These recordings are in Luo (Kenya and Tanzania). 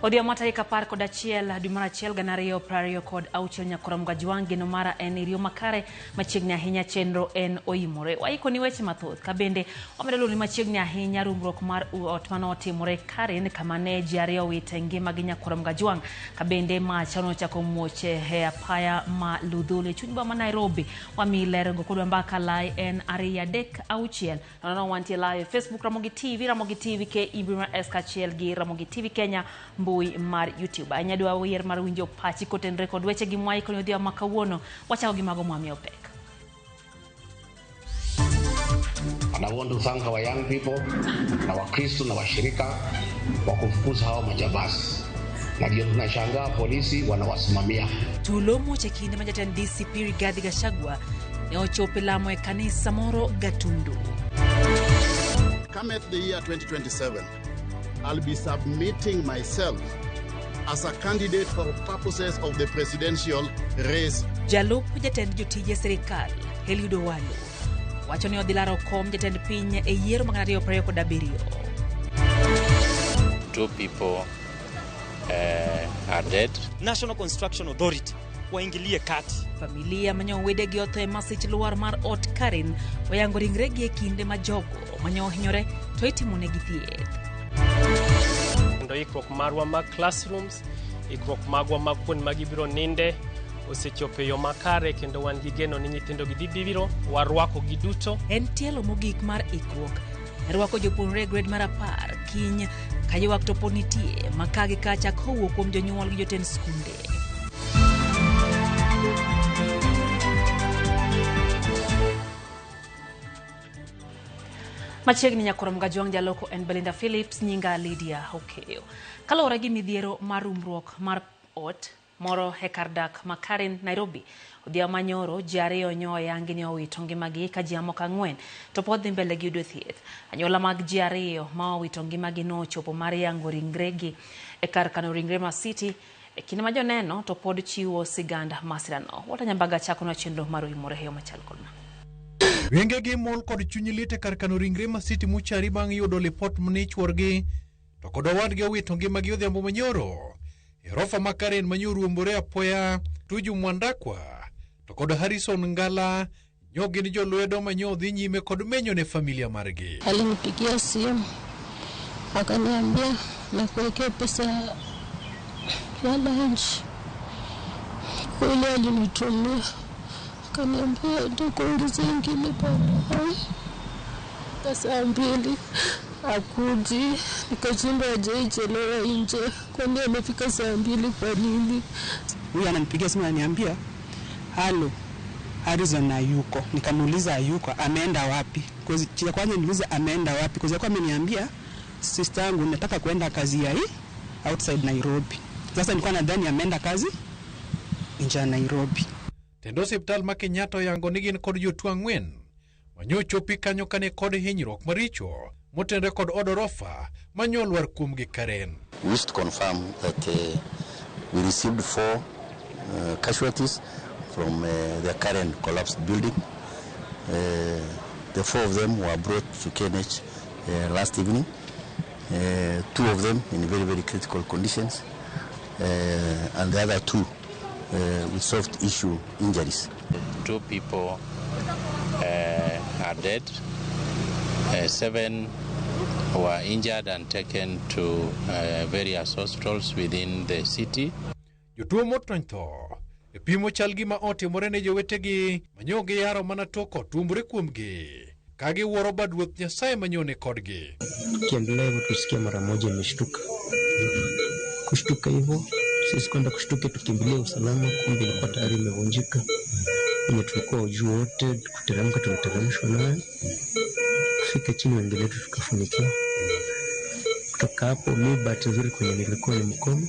Odhiambo tarik 11 dwe mar achiel 2026 nyakora Mgajwang' geno mara en iriyo makare machiegni ahinya chenro en oimore. Waiko ni weche mathoth ka bende wamedo luwo ni machiegni ahinya rumruok mar ot mane otimore Karen kama ne ji ariyo owite ngima gi nyakora Mgajwang' ka bende mach nochako muoch e apaya ma Ludhuli e chuny boma ma Nairobi. Wamiyi ler go kodwa mbaka lai en 236 nono wantie live Facebook Ramogi TV, Ramogi TV KE Bima S kaachiel gi Ramogi TV Kenya mbui mar YouTube. Ahinya dwa yier mar winjo pachi kotenre kod weche gi mwaiko ni odhiambo ma kawuono. Wachako gi mago mwamiyo pek. And I want to thank our young people na Wakristo na washirika wa kufukuza hao majambazi, na ndio tunashangaa polisi wanawasimamia. Tulo muoch e kinde ma jatend DCP Rigathi Gachagua ne ochopo e lamo e kanisa moro Gatundu. Cometh the year 2027, I'll be submitting myself as a candidate for purposes of the presidential race. Jalup jatend jotije sirikal Eliud Owalo wacho ni odhi laro kom jatend piny e yiero mag 2027. Two people are dead. National Construction Authority waingilie kati. Familia manyo wedegi otho e masich lwar mar ot Karen oyango ringregi e kinde ma jogo manyo ohinyore to itimonegi thieth. Kendo ikruok marwa mag classrooms, ikruok magwa mag kuond ma gibiro ninde osechopo e yo makare kendo wan gi geno ni nyithindo gi dhi biro warwako gi duto. En tielo mogik mar ikruok e rwako jopuonjre e grade mar 10 kiny ka ywak to pod nitie ma ka gi kacha kowuok kuom jonyuol gi jotend skunde. Machiegni nyakoro Mgajwang' jaloko en Belinda Phillips, nyinga Lydia Okeyo. Kaluwore gi midhiero mar rumruok mar ot moro e kar dak ma Karen, Nairobi, odhiambo manyoro ji ariyo nyo oyangi ni owito ngimagi ka ji mamoko 4 to pod dhi mbele gi yudo thieth. Anyuola mag ji ariyo ma owito ngimagi nochopo mar yango ringregi e kar kano ringre ma City e kinde ma joneno to pod chiwo sigand masirano. Walter Nyambaga chakonwa chenro mar oimore e yo machal kod ma. Wengegi mol kod chuny lit e kar kano ringre ma City Muchari bang' yudo lipot ni chuorgi to kod owadgi owito ngimagi odhiambo manyoro. E orofa ma Karen manyo ruombore apoya Tuju Mwandakwa to kod Harrison Ngala nyo gin jolwedo manyo dhi nyime kod menyo ne familia margi. Alinipigia simu akaniambia nakuwekea pesa ya lunch. Kweli alinitumia akaniambia nitakuongezea ingine baadaye. Saa 2 akuji, nikashinda hajaichelewa nje, kwani amefika saa 2 kwa nini? Huyu ananipigia simu ananiambia halo, Harrison hayuko. Nikamuuliza hayuko, ameenda wapi? Kwa kwanza niliuliza ameenda wapi, kwa sababu ameniambia sister yangu nataka kwenda kazi ya hii outside Nairobi. Sasa nilikuwa nadhani ameenda kazi nje ya Nairobi. Tendo osiptal ma Kenyatta oyango ni gin kod jotuo 4 manyo chopi kanyo kane kod hinyruok maricho motenre kod od orofa manyo lwar kuomgi Karen. We wish to confirm that we received 4 casualties from the Karen collapsed building. The 4 of them were brought to KNH last evening. 2 of them in very, very critical conditions, and the other 2 with soft issue injuries. 2 people are dead. 7 were injured and taken to various hospitals within the city. Jotuo motony tho e pimo chal gima otimore ne jowetegi manyo giyaro mana tok otuombore kuomgi ka giwuoro bad Ruoth Nyasaye manyone kodgi. Kiendelea hivyo tusikie mara moja imeshtuka. Kushtuka hivyo sisi kwenda kushtuka tukimbilia usalama, kumbe ilikuwa tayari imevunjika. Yenye tulikuwa juu wote kuteremka tuliteremshwa nayo. Kufika chini wengine wetu tukafunikiwa. Kutoka hapo mi bahati nzuri kwenye nilikuwa ni mkono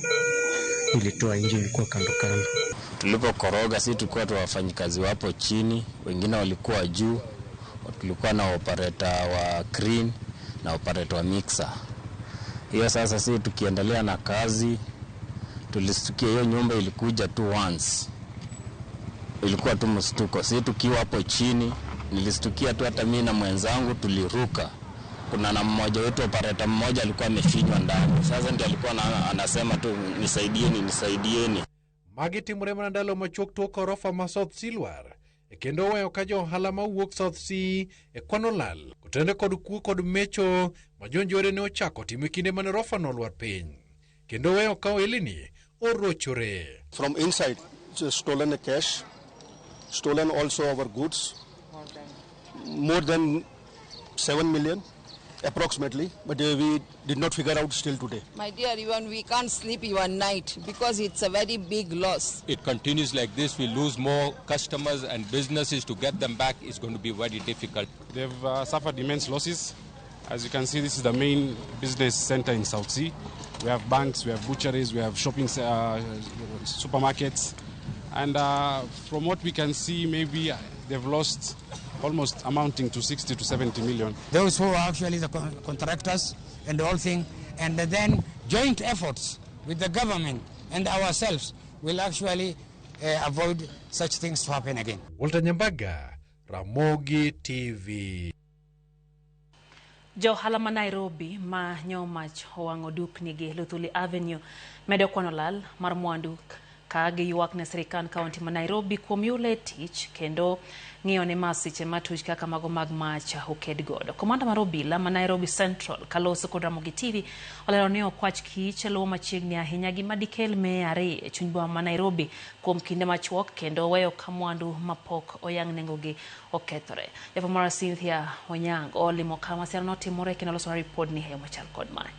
nilitoa nje, ilikuwa kando kando. Tulipokoroga sisi tulikuwa tu wafanyikazi wapo chini, wengine walikuwa juu. Tulikuwa na operator wa crane na operator wa mixer. Hiyo sasa sisi tukiendelea na kazi tulisikia hiyo nyumba ilikuja tu once. Ilikuwa tu mshtuko. Sisi tukiwa hapo chini nilistukia tu hata mimi na mwenzangu tuliruka. Kuna na mmoja wetu operator mmoja alikuwa amefinywa ndani, sasa ndio alikuwa anasema tu nisaidieni, nisaidieni. Magi timore mana ndalo machuok tok orofa ma South Silwar e kendo oweyo ka jo ohala mawuok South Sea e kwano lal kotenore kod kuo kod mecho ma jonjore ne ochako timo e kinde mane orofa no olwar piny kendo weyo ka ohelni orochore. From inside, stolen the cash, stolen also our goods, more than 7 million approximately, but we did not figure out still today. My dear, even we can't sleep even night because it's a very big loss. It continues like this, we lose more customers and businesses. To get them back is going to be very difficult. They've suffered immense losses. As you can see, this is the main business center in South Sea. We have banks, we have butcheries, we have shopping supermarkets. And from what we can see, maybe they've lost almost amounting to 60 to 70 million. Those who are actually the contractors and the whole thing, and then joint efforts with the government and ourselves will actually avoid such things to happen again. Walter Nyambaga, Ramogi TV. Jo ohala ma Nairobi ma nyomach owang'o duknigi Luthuli Avenue medo kwano lal mar mwandu ka giywak ne sirikand kaunti ma Nairobi kuom yule tich kendo ng'iyo ne masiche matuch kaka mago mag mach oked godo. Komanda mar obila ma Nairobi Central kaloso kod Ramogi TV olero ni okwach kich luwo machiegni ahinya gima dikel meya e chuny boma ma Nairobi kuom kinde machuok kendo weyo ka mwandu mapok oyang nengogi okethore. Japo mara Cynthia Onyango olimo kama masira notimore kendo loso ripod ni heyo machal kod mae.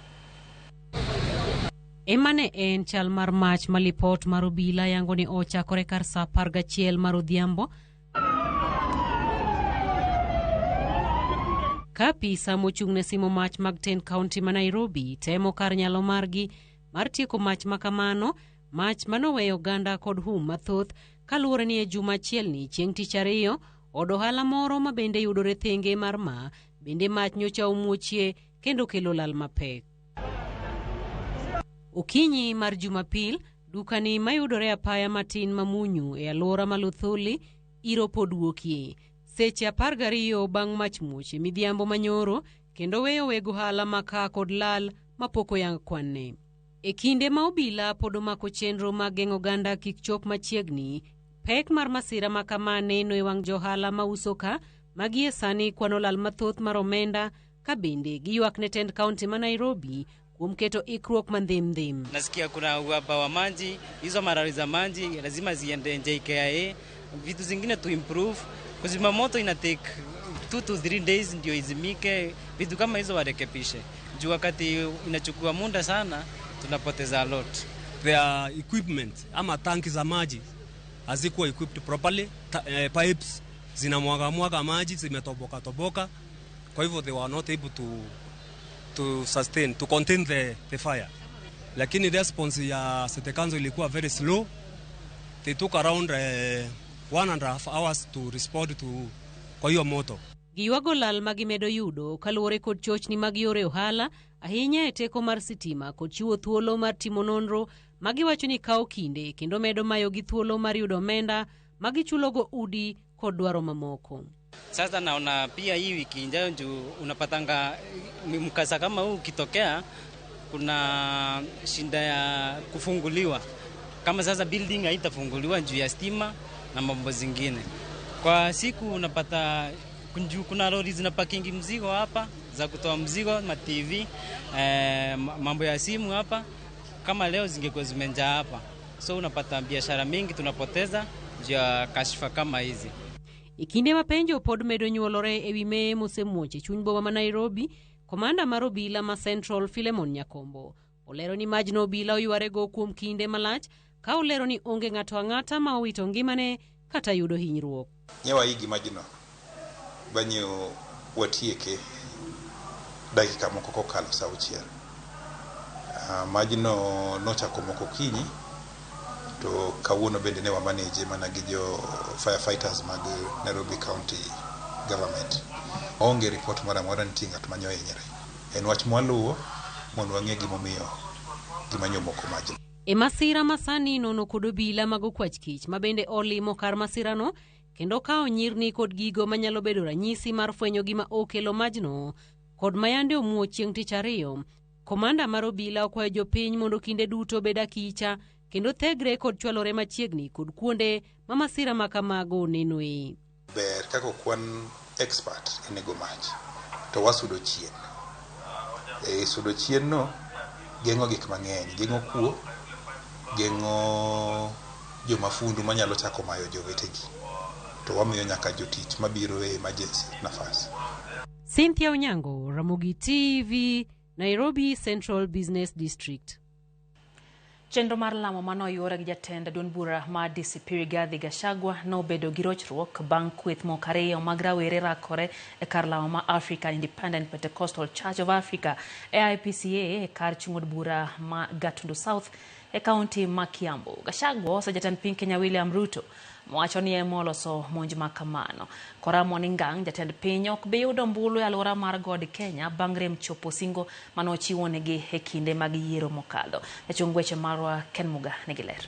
Ema ne en chal mar mach ma lipot mar obila yango ni ochakore kar saa 11 mar odhiambo ka apisa mochung' ne simo mach mag tend kaunti ma Nairobi temo kar nyalo margi mar tieko mach makamano, mach manoweyo oganda kod hum mathoth kaluwore ni e juma achielni chieng' tich ariyo od ohala moro ma bende yudore thenge mar ma bende mach nyocha omuochie kendo kelo lal mapek. Okinyi mar Jumapil, dukani mayudore apaya matin Mamunyu e alwora ma Luthuli iro pod wuokie. Seche 12 bang' mach muoch e midhiambo manyoro kendo weyo weg ohala maka kod lal mapok oyang kwanne. E kinde ma obila pod omako chenro mag geng'o oganda kik chop machiegni, pek mar masira ma kama neno e wang' johala mauso ka magie sani kwano lal mathoth mar omenda ka bende giywak ne tend kaunti ma Nairobi kuom keto ikruok mandhimdhim. Nasikia kuna uhaba wa maji, hizo marari za maji lazima ziende JKIA, vitu zingine to improve. Kuzima moto ina take 2 to 3 days ndio izimike, vitu kama hizo warekebishe. Juu wakati inachukua muda sana tunapoteza a lot. Their equipment ama tanki za maji hazikuwa equipped properly, pipes zinamwaga mwaga maji zimetoboka toboka, kwa hivyo they were not able to sustain, to contain the fire. Lakini response ya City Council ilikuwa very slow. They took around 1.5 hours to respond to kwa hiyo moto. Giywago lal ma gimedo yudo kaluwore kod chochni mag yore ohala ahinya e teko mar sitima kod chiwo thuolo mar timo nonro ma giwacho ni kawo kinde kendo medo mayogi thuolo mar yudo omenda ma gichulogo udi kod dwaro mamoko. Sasa naona pia hii wiki ijayo juu unapatanga mkasa kama huu ukitokea kuna shinda ya kufunguliwa. Kama sasa building haitafunguliwa juu ya stima na mambo zingine. Kwa siku unapata kuna lori zinapakingi mzigo hapa za kutoa mzigo, ma TV, mambo ya simu hapa. Kama leo zingekuwa zimenja hapa. So unapata biashara mingi tunapoteza juu ya kashfa kama hizi. E kinde ma penjo pod medo nyuolore ewi meye mosemuoch e chuny boma ma Nairobi, komanda mar obila ma Central Philemon Nyakombo olero ni majno obila oywarego kuom kinde malach ka olero ni onge ng'ato ang'ata ma owito ngimane kata yudo hinyruok. Nyewaigi majno banyo watieke dakika moko kokalo saa 6. Majno nochako moko okinyi to kawuono bende ne wamaneje mana gi jo firefighters mag Nairobi County Government. Onge report moro amora nitie ng'at manyo hinyre. En wach mwaluwo mondo wang'e gimomiyo gima nyomoko majno. E masira masani nono kod obila mag okwach kich ma bende olimo kar masirano kendo kawo nyirni kod gigo manyalo bedo ranyisi mar fwenyo gima okelo majno kod mayande omuoch chieng' tich ariyo. Komanda mar obila okwayo jopiny mondo kinde duto obed akicha kendo thegre kod chwalore machiegni kod kuonde ma masira ma kamago nenoe. Ber kaka ok wan expert e nego mach to wasudo chien. E sudo chien no geng'o gik mang'eny, geng'o kuo, geng'o jomafundu manyalo chako mayo jowetegi. To wamiyo nyaka jotich mabiro e emergency nafas. Cynthia Onyango, Ramogi TV, Nairobi Central Business District. Chenro mar lamo mane oyuore gi jatend duond bura mar DCP Rigathi Gachagua nobedo gi rochruok bang' kweth moko ariyo mag rawere rakore e kar lamo ma African Independent Pentecostal Church of Africa AIPCA e kar chung' od bura ma Gatundu South e kaunti ma Kiambu. Gachagua oseyo jatend piny Kenya William Ruto mowacho ni ema oloso monj ma kamano. Koramo ni ngang' jatend piny ok bi yudo ombulu e alwora mar God Kenya bang' rem chopo singo mane ochiwonegi e kinde mag yiero mokadho. Jachung' weche marwa Ken Muga nigi ler.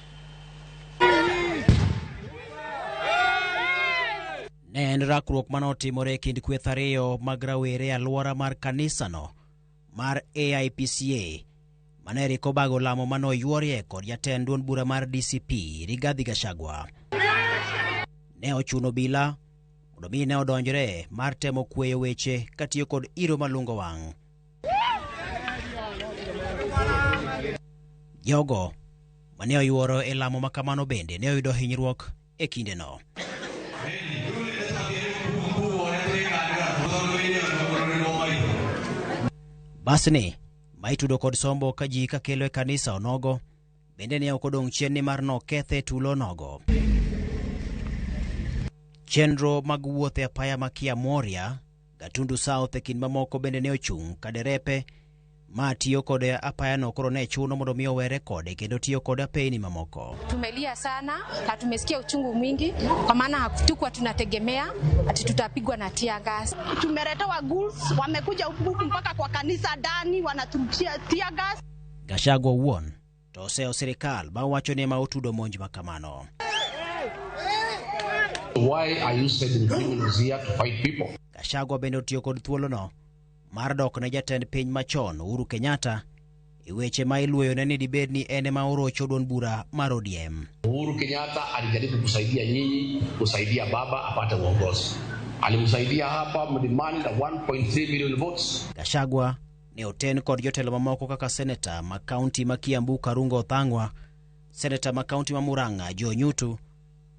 Ne en rakruok mane otimore e kind kweth ariyo mag rawere e alwora mar kanisano mar AIPCA mane rik obago lamo mane oyuorie kod jatend duond bura mar DCP Rigathi Gachagua. Ne ochuno obila mondo mi ne odonjre mar temo kweyo weche katiyo kod iro malungo wang'. Jogo mane oyuoro e lamo ma kamano bende ne oyudo hinyruok e kindeno. Basni ma itudo kod sombo ka ji kakelo e kanisa onogo bende ne ok odong' chien nimar nokethe tulo onogo. Chenro mag wuoth e apaya ma Kiamoria, Gatundu South e kind mamoko bende ne ochung' ka derepe ma tiyo kod apayano koro ne chuno mondo mi owere kode kendo tiyo kod apeyni mamoko. Tumelia sana na tumesikia uchungu mwingi kwa maana hatukuwa tunategemea ati tutapigwa na tear gas. Tumeletewa ghouls, wamekuja huku mpaka kwa kanisa ndani wanaturushia tear gas. Gachagua owuon to oseyo sirikal ma wacho ni ema otudo monj ma kamano. Why are you sending criminals here to fight people? Gachagua bende otiyo kod thuolono mar dok ne jatend piny machon Uhuru Kenyatta e weche ma iluoyone ni dibed ni en ema orocho duond bura mar ODM. Uhuru Kenyatta alijaribu kusaidia nyinyi, kusaidia baba apate uongozi. Alimsaidia hapa Mlimani na 1.3 million votes. Gachagua ne oten kod jotelo mamoko kaka seneta ma kaunti ma Kiambu Karungo Othang'wa, seneta ma kaunti ma Murang'a Joe Nyutu,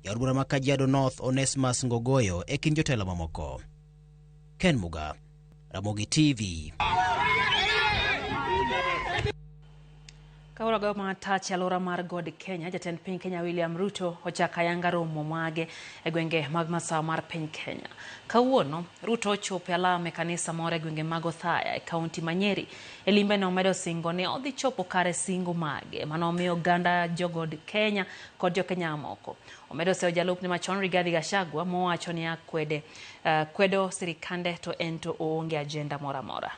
jaod bura ma Kajiado North Onesmus Ngogoyo e kind jotelo mamoko. Ken Muga, Ramogi TV. Kaurago matach e alwora mar God Kenya, jatend piny Kenya William Ruto ochako ayanga romo mage e gwenge mag masawa mar piny Kenya. Kawuono, Ruto ochopo e alam e kanisa moro e gwenge mag Othaya e kaunti ma Nyeri. E limbe no omedo singo ni odhi chopo kare singo mage mane omiyo oganda jogod Kenya kod jokenya moko. Omedo seyo jalupne machon Rigathi Gachagua mowacho ni akwede kwedo sirikande to en to oonge agenda moro amora.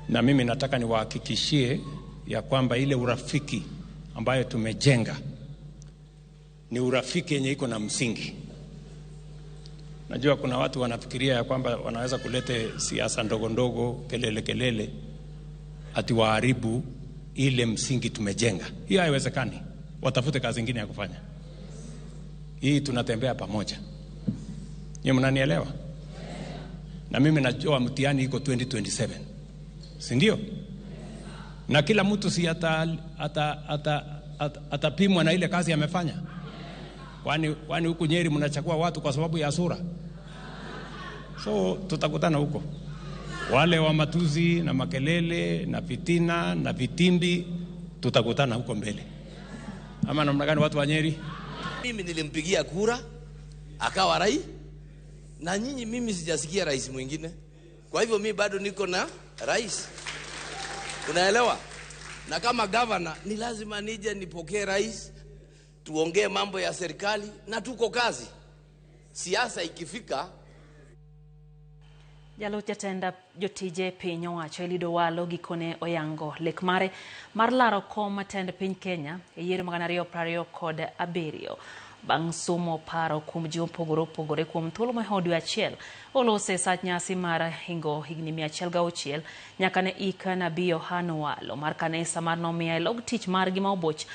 Na mimi nataka niwahakikishie ya kwamba ile urafiki ambayo tumejenga ni urafiki yenye iko na msingi. Najua kuna watu wanafikiria ya kwamba wanaweza kulete siasa ndogo ndogo, kelele kelele, ati waharibu ile msingi tumejenga. Hiyo haiwezekani. Watafute kazi nyingine ya kufanya. Hii tunatembea pamoja. Nyinyi mnanielewa? Na mimi najua mtihani iko 2027. Si ndio? Na kila mtu si atapimwa na ile kazi amefanya. Kwani huku Nyeri mnachagua watu kwa sababu ya sura? So tutakutana huko. Wale wa matuzi na makelele na fitina na vitimbi tutakutana huko mbele. Ama namna gani watu wa Nyeri? Mimi nilimpigia kura akawa rais, na nyinyi mimi sijasikia rais mwingine. Kwa hivyo mimi bado niko na rais. Unaelewa? Na kama governor ni lazima nije nipokee rais, tuongee mambo ya serikali na tuko kazi. Siasa ikifika. Jalup jatend jotije piny owacho Eliud Owalo gikone oyango lek mare mar laro kom tend piny Kenya e yiero mag 2027 bang' somo paro kuom ji mopogore opogore kuom thuolo mahowo dwe achiel. Olose e sach nyasi mar hingo higni 106 nyaka ne ik Nabii Yohana Owalo mar kanisa mar Nomiya e log tich margi ma oboch.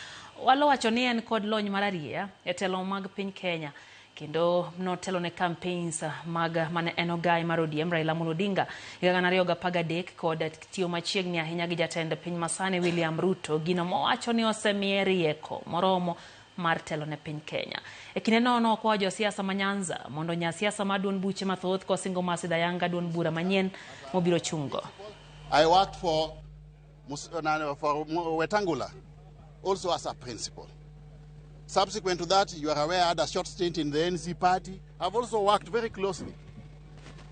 Owalo wacho ni en kod lony mararieya e telo mag piny Kenya kendo notelo ne campaigns mag mane en ogai mar ODM Raila Amolo Odinga higa 2013 kod tiyo machiegni ahinya gi jatend piny masani William Ruto, gino mowacho ni osemiye rieko moromo mar telo ne piny Kenya. E kinde no nokwayo josiasa ma Nyanza mondo onya siasa mar duond buche mathoth kosingo Mercy Dayanga duond bura manyien mobiro chungo. I worked for Wetangula also as a principal. Subsequent to that, you are aware I had a short stint in the NC party. I've also worked very closely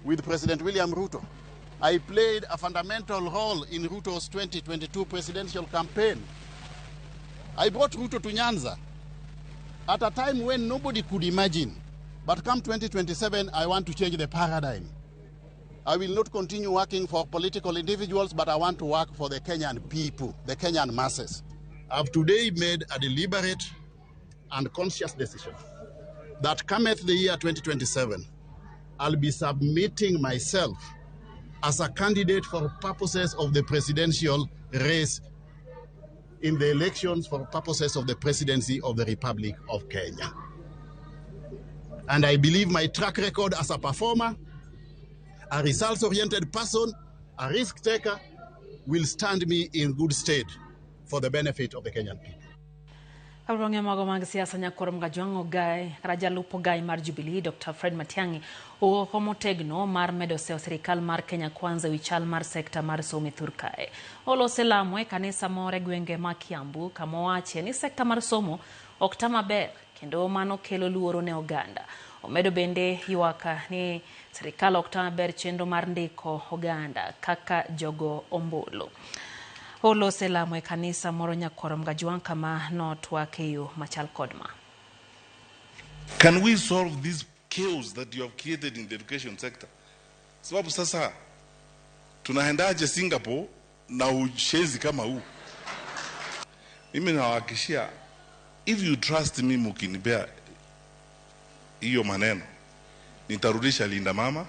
with President William Ruto. I played a fundamental role in Ruto's 2022 presidential campaign. I brought Ruto to Nyanza at a time when nobody could imagine. But come 2027, I want to change the paradigm. I will not continue working for political individuals, but I want to work for the Kenyan people, the Kenyan masses. I've today made a deliberate and conscious decision that cometh the year 2027, I'll be submitting myself as a candidate for purposes of the presidential race in the elections for purposes of the presidency of the Republic of Kenya. And I believe my track record as a performer, a results-oriented person, a risk taker, will stand me in good stead for the benefit of the Kenyan people. Kaluwore mago mag siasa nyakoro Mgajwang' Ogai kata jalup Ogai mar Jubilee Dr. Fred Matiang'i owuok motegno mar medo sewo sirikal mar Kenya Kwanza ewi chal mar sekta mar somo e thur kae. Olose lamo e kanisa moro e gwenge ma Kiambu kama owache ni sekta mar somo ok ta maber kendo mano kelo luoro ne oganda. Omedo bende ywak ni sirikal ok ta maber chenro mar ndiko oganda kaka jogo ombulu. Olose lamo e kanisa moro Nyakwar Mgajwang' kama notwak e yo machal kod ma. Can we solve this chaos that you have created in the education sector? Sababu sasa tunaendaje Singapore na ushenzi kama huu? Mimi nawahakikishia, if you trust me, mkinipea hiyo maneno, nitarudisha Linda Mama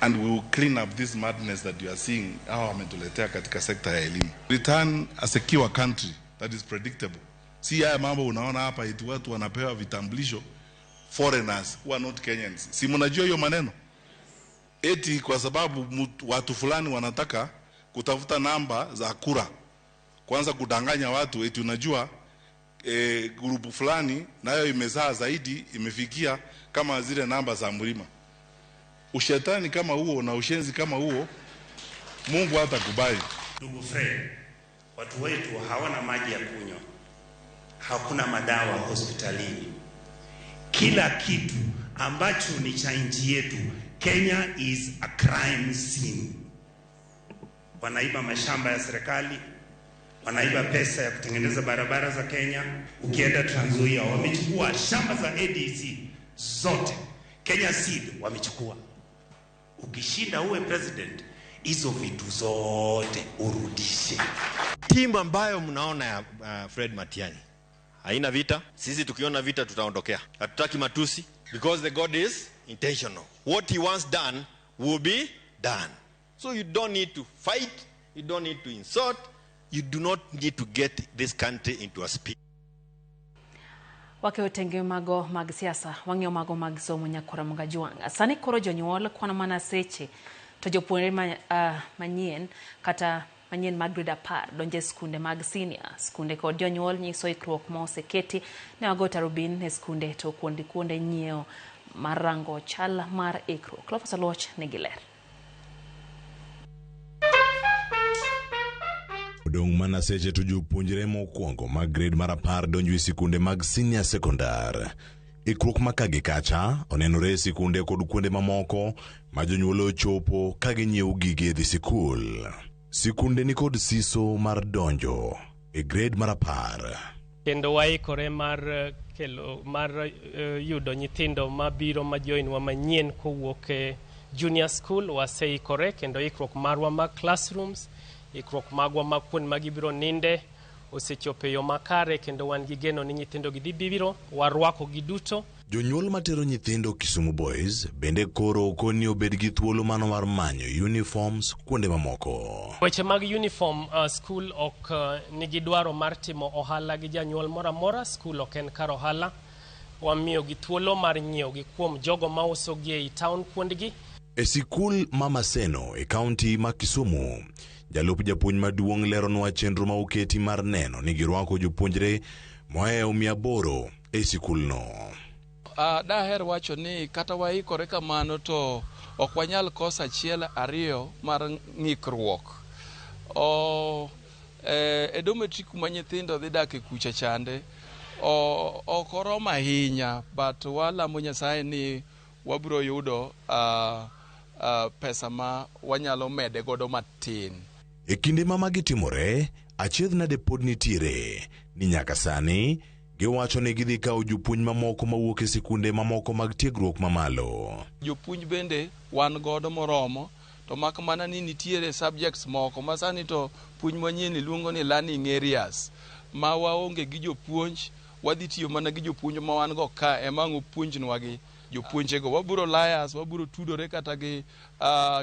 and we will clean up this madness that you are seeing hawa wametuletea katika sekta ya elimu. Return a secure country that is predictable. Si haya mambo unaona hapa eti watu wanapewa vitambulisho foreigners who are not Kenyans. Si mnajua hiyo maneno? Eti kwa sababu watu fulani wanataka kutafuta namba za kura. Kwanza kudanganya watu eti unajua grupu fulani nayo imezaa zaidi imefikia kama zile namba za mlima. Ushetani kama huo na ushenzi kama huo Mungu hatakubali. Ndugu Fred, watu wetu hawana maji ya kunywa, hakuna madawa hospitalini, kila kitu ambacho ni cha nchi yetu. Kenya is a crime scene. Wanaiba mashamba ya serikali, wanaiba pesa ya kutengeneza barabara za Kenya. Ukienda Trans Nzoia wamechukua shamba za ADC zote, Kenya Seed wamechukua. Ukishinda uwe president, hizo vitu zote urudishe. Timu ambayo mnaona ya Fred Matiang'i haina vita. Sisi tukiona vita tutaondokea. Hatutaki matusi because the God is intentional. What he wants done will be done. So you don't need to fight, you don't need to insult, you do not need to get this country into a spin. Wake otenge mago mag siasa, wang'eyo mago mag somo Nyakwar Mgajwang'. Sani koro jonyuol kwano mana seche to jopuonjre manyien kata manyien mag grade 10 donjo e skunde mag senior. Skunde kod jonyuol nyiso ikruok ma oseketi ne wago tarubin e skunde to kuonde nyiewo mar rango chal mar ikruok. Cleophas Oluoch nigi ler. Odong' mana seche to jopuonjre mokwongo mag grade mar 10 donjo e sikunde mag senior secondar. Ikruok ma ka gi kacha onenore e sikunde kod kuonde mamoko ma jonyuol ochopo ka ginyiewo gige dhi sikul. Sikunde ni kod siso mar donjo e grade mar 10. Kendo waikore mar kelo mar yudo nyithindo mabiro ma join wa manyien kowuok e junior school. Waseikore kendo ikruok marwa mag classrooms, ikruok magwa mag kuond ma gibiro ninde osechopo e yo makare, kendo wan gi geno ni nyithindo gi dhi biro warwako gi duto. Jonyuol matero nyithindo Kisumu Boys bende koro okoni obed gi thuolo mano mar manyo uniforms kuonde mamoko. Weche mag uniform, school ok nigi dwaro mar timo ohala gi janyuol moro amora. School ok en kar ohala. Wamiyo gi thuolo mar nyiewo gi kuom jogo mauso gi ei town kuondgi. E sikul ma Maseno e kaunti ma Kisumu, jalup japuonj maduong' leronwa chenro ma oketi mar neno ni girwako jopuonjre mohewo 800 e sikulno. Daher wacho ni kata waikore kamano to ok wanyal koso achiel ariyo mar ng'ikruok. E dormitory kuma nyithindo dhi dak e kucha chande ok oromo ahinya, but walamo Nyasaye ni wabiro yudo pesa ma wanyalo mede godo matin. E kinde ma magi timore, achiedh nade pod nitiere ni nyaka sani giwacho ni gidhi kawo jopuonj mamoko mawuok e sikunde mamoko mag tiegruok mamalo. Jopuonj bende wan godo moromo, to mak mana ni nitiere subjects moko ma sani to puonj manyien iluongo ni learning areas ma waonge gi jopuonj. Wadhi tiyo mana gi jopuonj ma wan go ka ema ang' opuonjnwa gi jopuonjego. Wabiro lias, wabiro tudore kata gi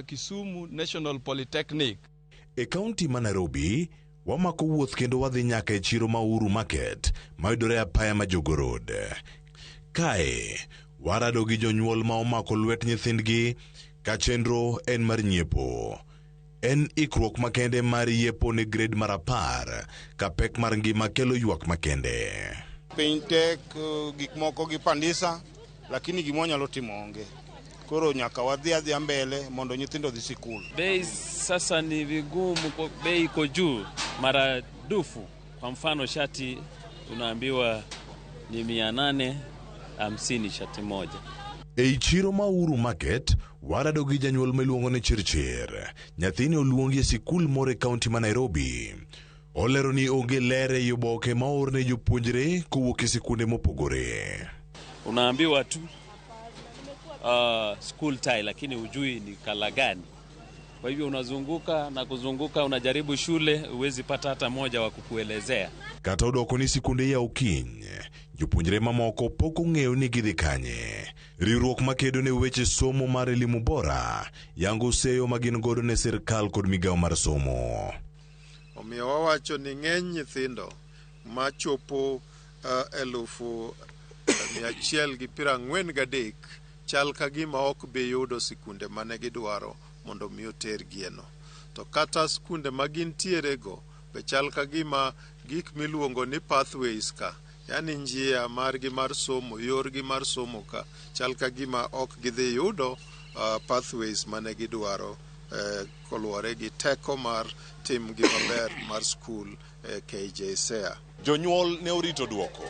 Kisumu National Polytechnic. E kaunti ma Nairobi, wamako wuoth kendo wadhi nyaka e chiro ma Uhuru Market mayudore apaya ma Jogoo Road. Kae, warado gi jonyuol ma omako lwet nyithindgi ka chenro en mar nyiepo. En ikruok makende mar yiepo ne grade mar 10 ka pek mar ngima kelo ywak makende. Piny tek, gik moko gi pandisa, lakini gima wanyalo timo onge. Koro nyaka wadhi adhiya mbele mondo nyithindo odhi sikul. Bei sasa ni vigumu, bei iko juu mara dufu. Kwa mfano shati unaambiwa ni 850 shati moja. Ei chiro ma Uhuru Market, warado gi janyuol miluongo ni Chirchir. Nyathine oluongi e sikul moro e kaunti ma Nairobi. Olero ni onge ler ei oboke ma oorne jopuonjre kowuok e sikunde mopogore. Unaambiwa tu school tie, lakini hujui ni kala gani. Kwa hivyo unazunguka na kuzunguka, unajaribu shule, huwezi pata hata moja wa kukuelezea. Kata odoko ni sikunde yaw kiny, jopuonjre mamoko pok ong'eyo ni gidhi kanye. Riwruok makedo ne weche somo mar elimu bora yango seyo ma gin godo ne sirkal kod migawo mar somo. Omiyo wawacho ni ng'eny nyithindo machopo 143,000 chal ka gima ok bi yudo sikunde mane gidwaro mondo mi otergieno. To kata sikunde ma gintiere go be chal ka gima gik miluongo ni pathways ka, yani njia margi mar somo, yorgi mar somo ka, chal ka gima ok gidhi yudo pathways mane gidwaro koluwore gi teko mar timgi maber mar skul KJSEA. Jonyuol ne orito duoko.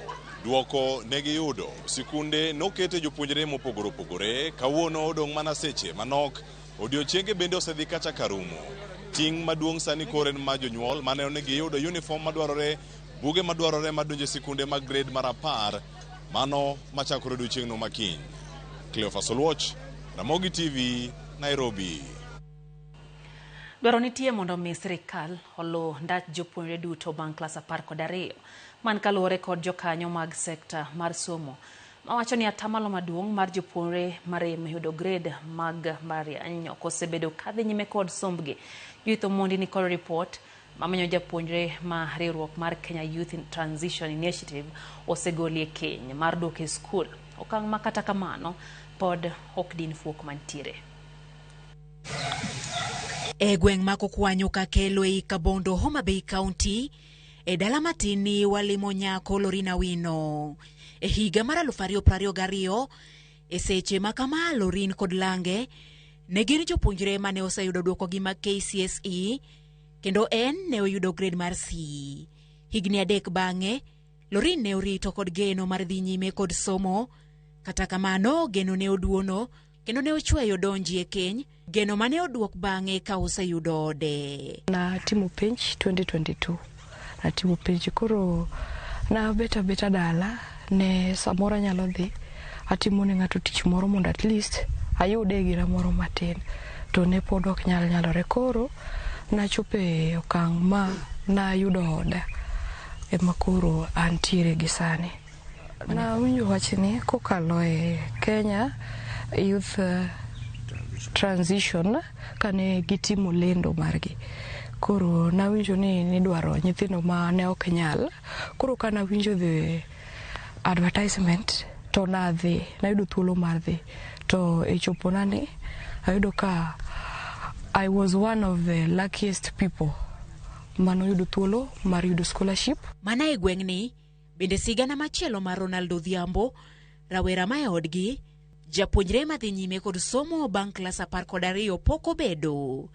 Duoko ne giyudo. Sikunde nokete jopuonjre mopogore opogore. Kawuono odong' mana seche manok. Odiochienge bende osedhi kacha karumo. Ting' maduong' sani koro en mar jonyuol maneno ni giyudo uniform madwarore, buge madwarore madonjo e sikunde mag grade mar 10, mano machakore odiochieng'no makiny. Cleophas Oluoch, Ramogi TV, Nairobi. Dwaro nitie mondo mi sirikal oluw ndach jopuonjre duto bang' klas 12 man kaluwore kod jokanyo mag sekta mar somo mawacho ni atamalo maduong' mar jopuonjre marem yudo grade mag mbalariany ok osebedo kadhi nyime kod sombgi. Judith Omondi ni kod ripot mamenyo japuonjre ma riwruok mar Kenya Youth in Transition Initiative osegolie keny mar duoko e skul. Okang' ma kata kamano pod ok din fuok mantiere. E gweng' ma Kokwanyo Kakelo ei Kabondo, Homa Bay County, e dala matin ni walimo nyako Lorina Wino. E higa mar 2022, e seche ma kama Lorin kod Lange ne gin jopuonjre mane oseyudo duokogi mag KCSE kendo en ne oyudo grade mar C. Higni 3 bang'e, Lorin ne orito kod geno mar dhi nyime kod somo. Kata kamano, geno ne oduono kendo ne ochweyo donji e keny, geno mane oduok bang'e ka oseyudo ode. Natimo penj 2022. Natimo penj koro Nabet abeta dala ne samoro anyalo dhi atimo ne ng'ato tich moro mondo at least ayude gira moro matin to ne pod ok nyal nyalore. Koro nachopo e okang' ma nayudo oda ema koro antiere gi sani. Nawinjo wachni kokalo e Kenya Youth Transition kane gitimo lendo margi. Koro nawinjo ni nidwaro nyithindo ma ne ok nyal. Koro kanawinjo the advertisement to nadhi, nayudo thuolo mar dhi. To e chopona ni ayudo ka I was one of the luckiest people manoyudo thuolo mar yudo scholarship. Mana e gweng'ni, bende sigana machielo mar Ronald Odhiambo, rawera ma e odgi, japuonjre madhi nyime kod somo bang' klas 12 pok obedo.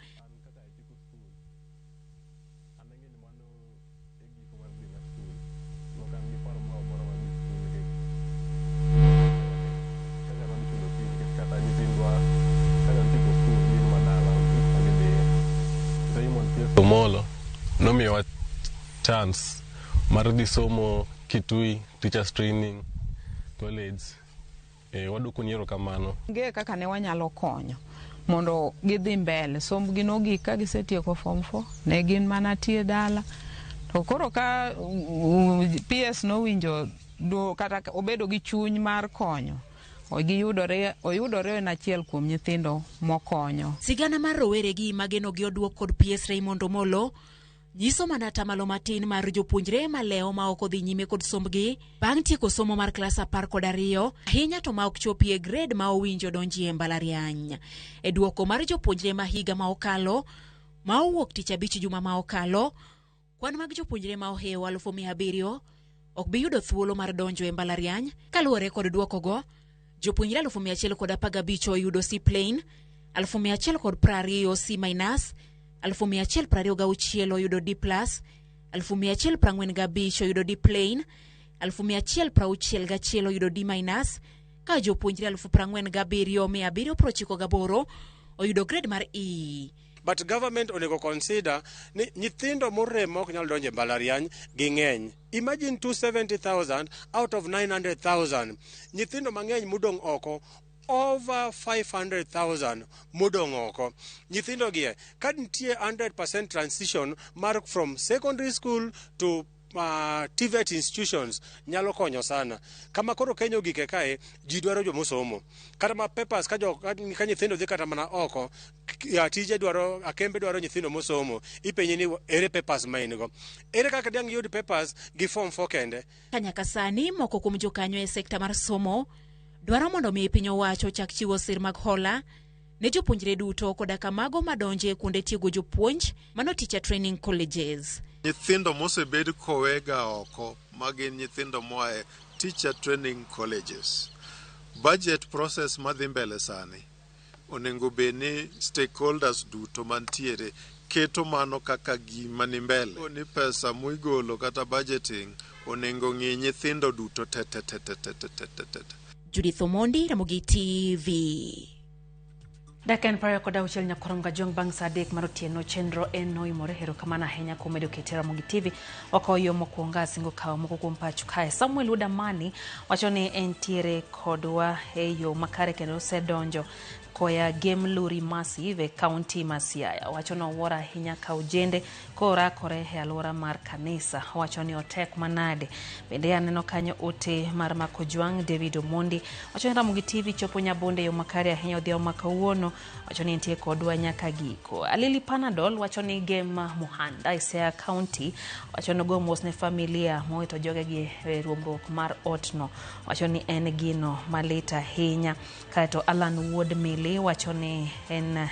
Omolo nomiyowa chance mar dhi somo Kitui Teachers Training College. Waduoko ni erokamano. Onge kaka ne wanyalo konyo mondo gidhi mbele. Sombgi nogik ka gisetieko form 4, ne gin mana tie dala. To koro ka PS nowinjo kata obedo gi chuny mar konyo, oyudore en achiel kuom nyithindo mokonyo. Sigana mar roweregi mageno gi oduok kod PS Raymond Omolo nyiso mana atamalo matin mar jopuonjre malewo ma ok odhi nyime kod sombgi bang' tieko somo mar klas 12, ahinya to ma ok chopi e grade ma owinjo donjie e mbalariany. E duoko mar jopuonjre ma higa ma okalo, ma owuok tich abich juma ma okalo, kwan mag jopuonjre ma ohewo 700,000 ok bi yudo thuolo mar donjo e mbalariany. Kaluwore kod duokogo, jopuonjre 115,000 oyudo C plain, 1,120 C minus, 1,126 oyudo D plus, 1,145 oyudo D plain, 1,161 oyudo D minus, ka jopuonjre 47,798 oyudo grade mar E. But government onego consider ni nyithindo morem ma ok nyal donjo e mbalariany ging'eny. Imagine 270,000 out of 900,000. Nyithindo mang'eny modong' oko, over 500,000 modong' oko. Nyithindo gie, ka nitie 100% transition mar from secondary school to TVET institutions nyalo konyo sana. Kama koro Kenya ogike kae, ji dwaro jomosomo. Kata ma papers ka nyithindo dhi kata mana oko, tije dwaro, akembe dwaro nyithindo mosomo. Ipenji ni ere papers ma in go. Ere kaka diang' yud papers gi form 4 kende? Nyaka sani moko kuom jokanyo e sekta mar somo dwaro mondo mi piny owacho ochak chiwo sir mag hola ne jopuonjre duto koda kamago madonje e kuonde tiego jopuonj mano teacher training colleges. Nyithindo mosebed kowega oko ma gin nyithindo moa e teacher training colleges. Budget process madhi mbele sani onego bed ni stakeholders duto mantiere keto mano kaka gima ni mbele. Ni pesa muigolo kata budgeting onego ng'i nyithindo duto te te te te te te te te. Judith Omondi, Ramogi TV. Dakika en 26 nyakorom gajong bang' saa 3 mar otieno chenro en noimore. Erokamano ahinya kuom medo kete Ramogi TV. Wakawo yo mokwongo asingo kawo moko kuom pacho kae. Samuel Udamani wacho ni entiere kodwa e yo makare kendo osedonjo koya Gem Luri Massive e kaunti ma Siaya. Wacho ni owuoro ahinya ka ojende korakore e alwora mar kanisa. Wacho ni otek manade. Bende aneno kanyo ote mar Mako Jwang' David Omondi. Wacho ni Ramogi TV chopo Nyabonde e yo makare ahinya odhiambo ma kawuono. Wacho ni entie kodwa nyaka giko. Alili Panadol wacho ni Gem Muhanda e Siaya County. Wacho ni ogo mos ne familia mowito jogegi e ruombruok mar otno. Wacho ni en gino malit ahinya. Kaeto Alan Wuod Mili wacho ni en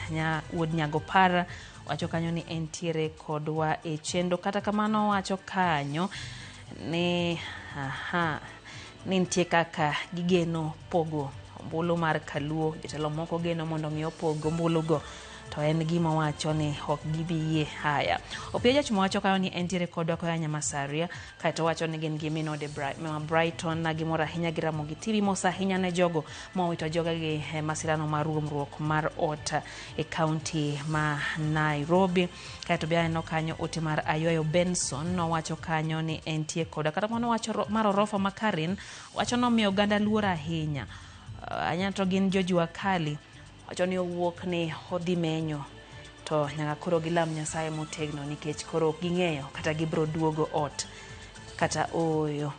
wuod Nyagopara. Wacho kanyo ni entiere kodwa e chenro. Kata kamano wacho kanyo ni ni nitie kaka gigeno pogo ombulu mar Kaluo. Jotelo moko geno mondo mi opog ombulugo To en gima wacho ni ok gibi yie. Haya, Opiyo Jachmo wacho kanyo ni entiere kodwa koya Nyamasaria, kaeto wacho ni gin gi minode ma Brighton na gimor ahinya gi Ramogi TV. Mos ahinya ne jogo mowito jogegi e masirano mar ruomruok mar ot e kaunti ma Nairobi. Kaeto be aneno kanyo ote mar Ayoyo Benson, nowacho kanyo ni entie kodwa. Kata kamano wacho mar Orofa ma Karin wacho nomiyo oganda luor ahinya. Anya to gin jojua kali, wacho ni owuok ni odhi menyo to nyaka koro gilam Nyasaye motegno nikech koro ok ging'eyo kata gibiro duogo ot kata ooyo.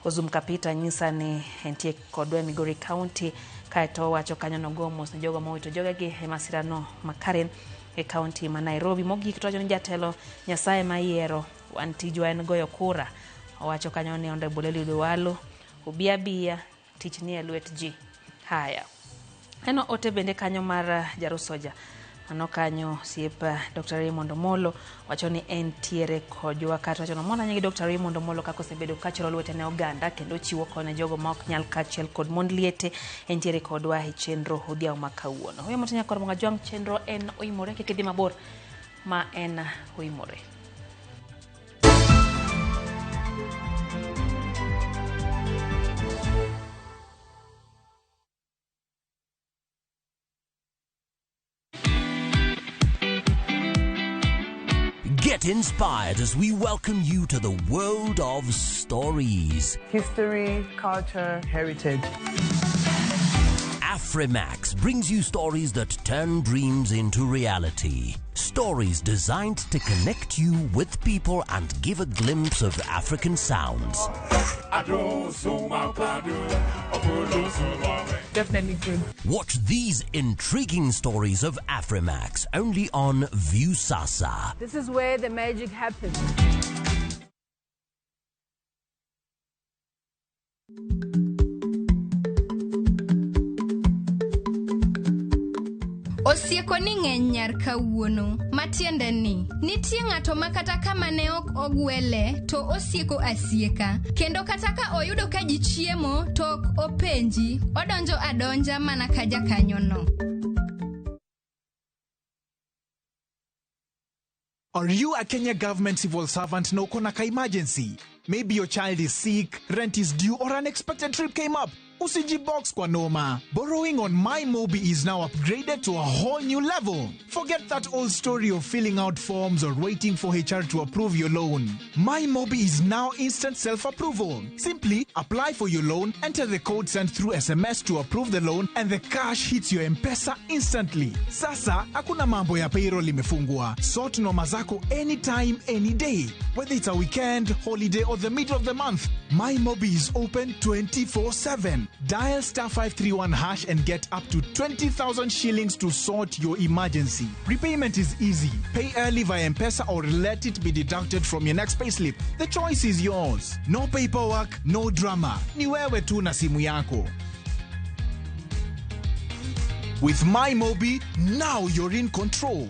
Ozum Kapita nyisa ni entie kodwa e Migori County, kaeto owacho kanyo nogo mos ne jogo mowito jogegi e masirano ma Karen e kaunti ma Nairobi. Mogik to wacho ni jatelo Nyasaye ma yiero, wan tijwa en goyo kura. Owacho kanyo ni Honorable Eliud Owalo obi abiya, tich ni e lwet ji. Haya, eno ote bende kanyo mar Jarusoja mano kanyo osiep Dr. Raymond Omolo, wacho ni entiere kodwa. Kata wacho nomona nyingi Dr. Raymond Omolo kaka osebedo kachoro lwete ne oganda kendo chiwo kony ne jogo ma ok nyal kaachiel kod mond liete, entiere kodwa e chenro odhiambo ma kawuono. Huyo motinya kor mga jwang' chenro en oimore, kik idhi mabor ma en oimore. Get inspired as we welcome you to the world of stories. History, culture, heritage. Afrimax brings you stories that turn dreams into reality. Stories designed to connect you with people and give a glimpse of African sounds. Definitely good. Watch these intriguing stories of Afrimax only on Viusasa. This is where the magic happens. Osieko ni ng'eny nyar kawuono, matiende ni nitie ng'ato ma kata kama ne ok ogwele to osieko asieka, kendo kata ka oyudo ka ji chiemo to ok openji, odonjo adonja mana ka jakanyono. Are you a Kenya government civil servant na uko na ka emergency? Maybe your child is sick, rent is due, or unexpected trip came up. Usijibox kwa noma. Borrowing on MyMobi is now upgraded to a whole new level. Forget that old story of filling out forms or waiting for HR to approve your loan. MyMobi is now instant self-approval. Simply apply for your loan, enter the code sent through SMS to approve the loan, and the cash hits your M-Pesa instantly. Sasa, hakuna mambo ya payroll imefungwa. Sort noma zako anytime, any day. Whether it's a weekend, holiday, or the middle of the month, MyMobi is open 24/7. Dial star 531 hash and get up to 20,000 shillings to sort your emergency. Repayment is easy. Pay early via M-Pesa or let it be deducted from your next payslip. The choice is yours. No paperwork, no drama. Ni wewe tu na simu yako. With MyMobi, now you're in control.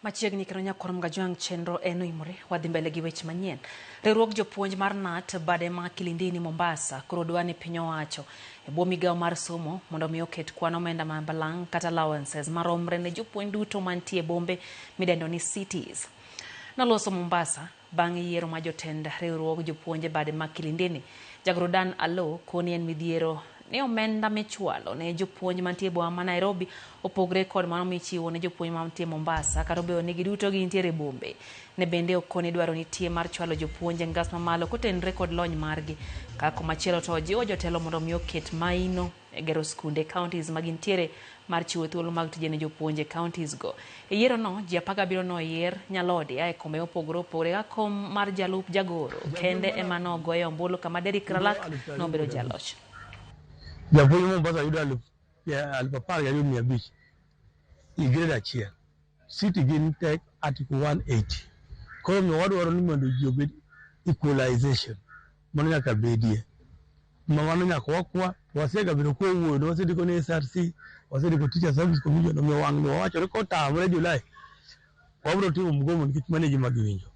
Machiegni kendo nyakwar Mgajwang' chenro en oimore, wadhi mbele gi weche manyien. Riwruog jopuonj mar KNUT bade ma Kilindini Mombasa koro dwa ni piny owacho e bwo migawo mar somo mondo mi oket kwan omenda ma balang' kata allowances maromre ne jopuonj duto mantie e bombe midendo ni cities. Noloso Mombasa bang' yiero ma jotend riwruog jopuonj e bade ma Kilindini. Jagoro Dan Alo koni en midhiero ni omenda michwalo ne jopuonj mantie e boma ma Nairobi opogre kod mano michiwo ne jopuonj mantie Mombasa, kata obedo ni giduto gintiere e bombe. Ne bende okoni dwaro nitie mar chwalo jopuonj e ngas mamalo kotenore kod lony margi. Ka komachielo to ojiwo jotelo mondo mi oket maino e gero skunde e counties ma gintiere mar chiwo thuolo mag tije ne jopuonj e counties go. E yiero no, ji 17 noyier Nyalodi e kombe mopogore opogore ka kom mar jalup jagoro kende ema nogoye ombulu kama Derrick Ralak nobedo jaloch. Japuonj Mombasa yudo 12,500 e grade achiel. City gin tek article 180. Koro miyo wadwaro ni mondo ji obed equalization. Mano nyaka bedie. Ma mano nyaka wakwa, wasega bedo kwa wuoyo, wasendiko ne SRC, wasendiko Teacher Service Commission, omiyo wang' ni wawacho ni kotamre Julai, wabiro timo mgomo nikech mano e gima giwinjo.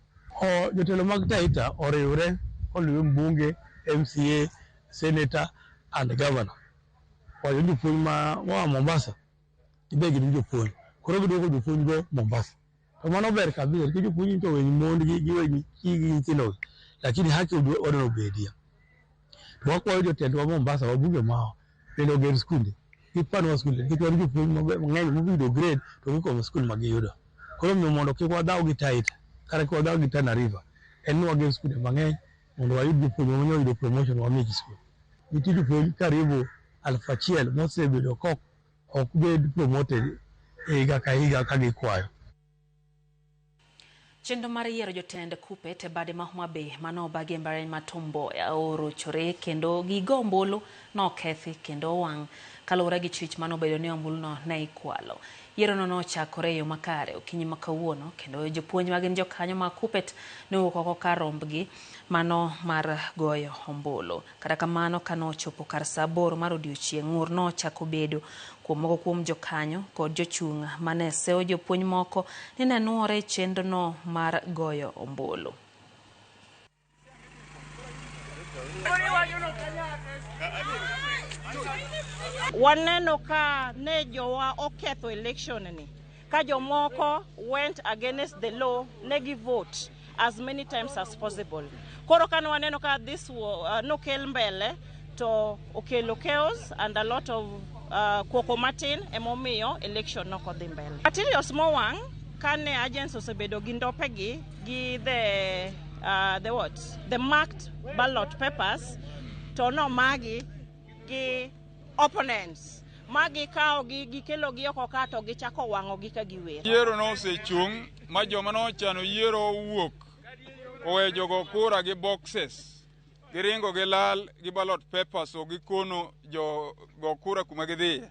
O jotelo mag Taita oriwre koluwe mbunge, MCA, senator and governor. Wacho ni jopuonj ma moa Mombasa gibe gin jopuonj. Koro giduoko jopuonj go Mombasa. To mano ber kabisa nikech jopuonj to weny mondgi giwegi chigi gi nyithindogi. Lakini haki odwa obedie. To wakwayo jotendwa Mombasa, wabunge mawa bende oger skunde. Gipanwa skunde nikech wan jopuonj mang'eny moyudo grade to gikomo skul ma giyudo. Koro omiyo mondo kik wadhaw gi Taita kata kik wadhaw gi Tana River en ni wager skunde mang'eny mondo wayud jopuonj ma oyudo promotion wamigi skul. Nitie jopuonj karibu 1000 mosebedo kok ok bed promoted higa ka higa ka gikwayo. Chenro mar yiero jotend KUPPET e bade ma Homa Bay mano obagi e mbalariany ma Tom Mboya orochore kendo gigo ombulu nokethi kendo owang' kaluwore gi chich manobedo ni ombuluno ne ikwalo. Yiero no nochakore e yo makare okinyi ma kawuono kendo jopuonj magin jokanyo mag KUPPET nowuok oko kar rombgi mano mar goyo ombulu. Kata kamano kanochopo kar saa 8 mar odiochieng' ng'ur nochako bedo kuom moko kuom jokanyo kod jochung' mane sewo jopuonj moko ni ne nuore e chenrono mar goyo ombulu. Waneno ka ne jowa oketho election ni ka jomoko went against the law ne gi vote as many times as possible. Koro kane waneno ka this nokel mbele to okelo chaos and a lot of koko matin emomiyo election nokodhi mbele. Materials mowang' kane agents osebedo gi ndopegi gi the what? The marked ballot papers to nomagi gi opponents magi kawo gi gikelo gi oko ka to gichako wang'o gi ka giwer. Yiero nosechung' ma joma nochano yiero owuok owe jogo kura gi boxes giringo gilal gi ballot papers o gikono jogo kura kuma gidhiye.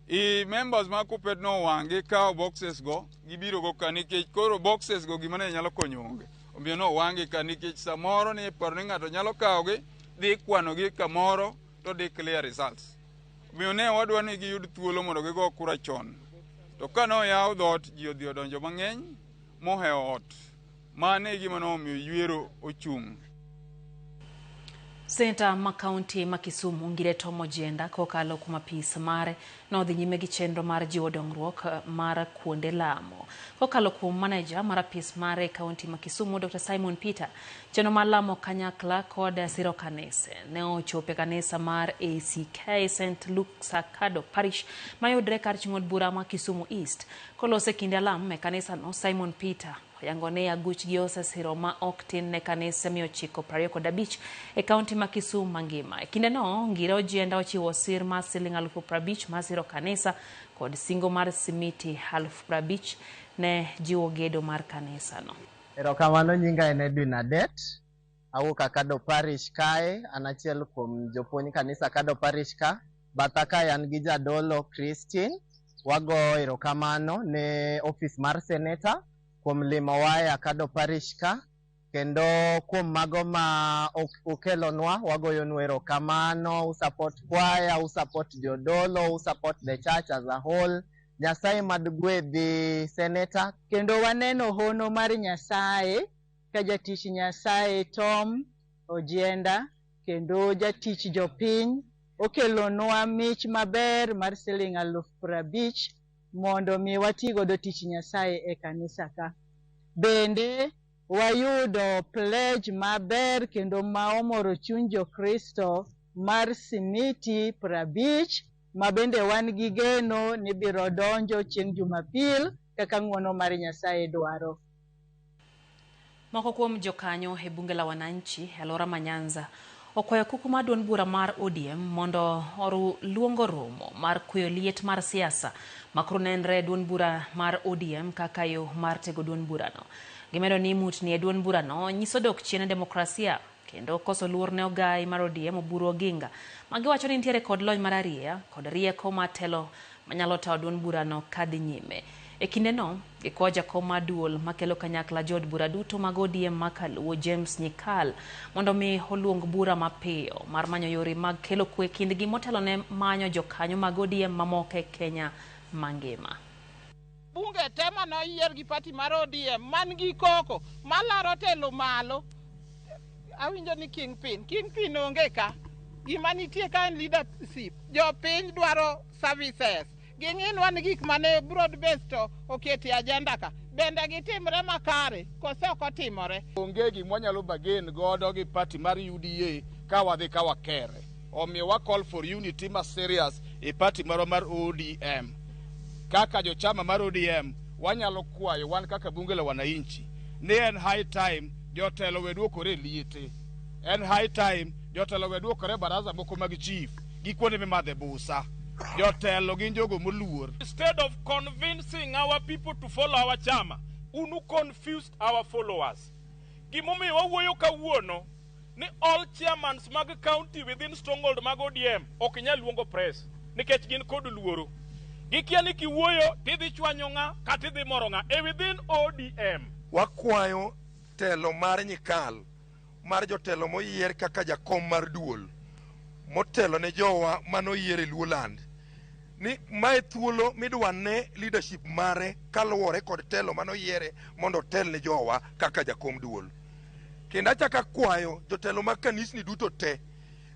I members mag KUPPET nowang' gikawo boxes go gibiro go ka nikech koro boxes go gima ne nyalo konyo onge. Omiyo nowang' gi ka nikech samoro ni iparo ni ng'ato nyalo kawogi dhi kwanogi kamoro to declare results. Omiyo ne wadwa ni giyud thuolo mondo gigo kura chon. To ka noyaw dhoot, ji odhi odonjo mang'eny mohewo ot. Mano e gima nomiyo yiero ochung'. Seneta ma kaunti ma Kisumu Ngire Tom Ojienda kokalo kuom apis mare nodhi nyime gi chenro mar jiwo dongruok mar kuonde lamo. Kokalo kuom maneja mar apis mare e kaunti ma Kisumu Dr. Simon Peter, chenro mar lamo kanyakla kod siro kanise ne ochopo e kanisa mar ACK St. Luke's Akado Parish mayudre kar chung' od bura ma Kisumu East. Kolose kinde alam e kanisano, Simon Peter oyango ni aguchgi osesiro ma ok tin ne kanise 925 e kaunti ma Kisumu mangima. E kindeno, Ngire Ojienda ochiwo sir mar siling 50,000 mar siro kanisa kod singo mar simiti 50,000 ne jiwo gedo mar kanisano. Erokamano, nyinga en Edwin Adet. Awuok Akado Parish kae, an achiel kuom jopuonj kanisa Akado Parish ka. Batha kae an gi jadolo Christine. Wago erokamano ne ofis mar seneta kuom limowa e Akado Parish ka, kendo kuom mago ma ukelonwa wagoyonu erokamano. Usupport kwaya, usupport jodolo, usupport the church as a whole. Nyasaye mad gwedhi seneta. Kendo waneno hono mar Nyasaye ka jatich Nyasaye Tom Ojienda kendo jatich jopiny okelonwa mich maber mar siling 50,000 mondo mi wati godo tich Nyasaye e kanisa ka. Bende wayudo pledge maber kendo ma omoro chuny jokristo mar simiti 50 ma bende wan gi geno ni biro donjo chieng' Jumapil kaka ng'uono mar Nyasaye dwaro. Moko kuom jokanyo e bunge la wananchi e alwora ma Nyanza okwayo kuku mar duond bura mar ODM mondo luongo romo mar kweyo liet mar siasa makoro nenre e duond bura mar ODM kaka yo mar tego duond burano. Gimedo ni mutni e duond burano nyiso dok chien e demokrasia kendo koso luor ne ogai mar ODM Oburu Oginga magiwacho ni nitiere kod lony mar arieya kod rieko mar telo manyalo tayo duond burano kadhi nyime. E kindeno, gikwayo jakom mar duol makelo kanyakla jood bura duto mag ODM makaluo James Nyikal mondo mi oluong bura mapiyo mar manyo yore mag kelo kwe kindgi motelo ne manyo jokanyo mag ODM mamoko e Kenya mangima. Bunge te mane oyier gi party mar ODM man gi koko malaro telo malo. Awinjo ni kingpin, kingpin onge ka. Gima nitie ka en leadership. Jopiny dwaro services. Ging'inwa ni gik mane broad based to oketo e agenda ka. Bende gitimre makare kose ok otimore? Onge gima wanyalo bargain godo gi party mar UDA ka wadhi ka wakere. Omiyo wa call for unity ma serious e party marwa mar ODM. Kaka jochama mar ODM wanyalo kwayo wan kaka bunge la wananchi ni en high time jotelo we duokore e liete. En high time jotelo we duokore e baraza moko mag chief gi kuonde mimadhe busa. Jotelo gin jogo moluor. Instead of convincing our people to follow our chama, unu confused our followers. Gimomiyo wawuoyo kawuono ni all chairmans mag county within stronghold mag ODM ok nyal luongo press nikech gin kod luoro. Gikia ni kiwuoyo tidhi chwanyo ng'a kata idhi moro ng'a e within ODM. Wakwayo telo mar Nyikal mar jotelo moyier kaka jakom mar duol motelo ne jowa manoyier e Luoland ni mae thuolo midwa ne leadership mare kaluwore kod telo manoyiere mondo otel ne jowa kaka jakom duol. Kendo achako akwayo jotelo mag kanisni duto te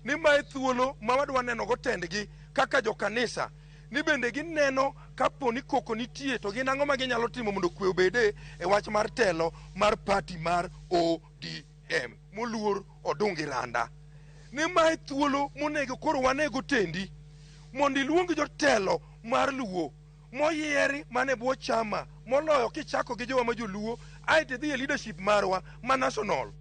ni mae thuolo ma wadwa neno go tendgi kaka jokanisa ni bende gineno kapo ni koko nitie to gin ang'o ma ginyalo timo mondo kwe obede e wach mar telo mar party mar ODM moluor Odungi Randa. Ni mae thuolo monego koro wanego tendi mondo iluong jotelo mar Luo moyieri mana e bwo chama moloyo kichako gi jowa ma joluo aeto idhi e leadership marwa ma national.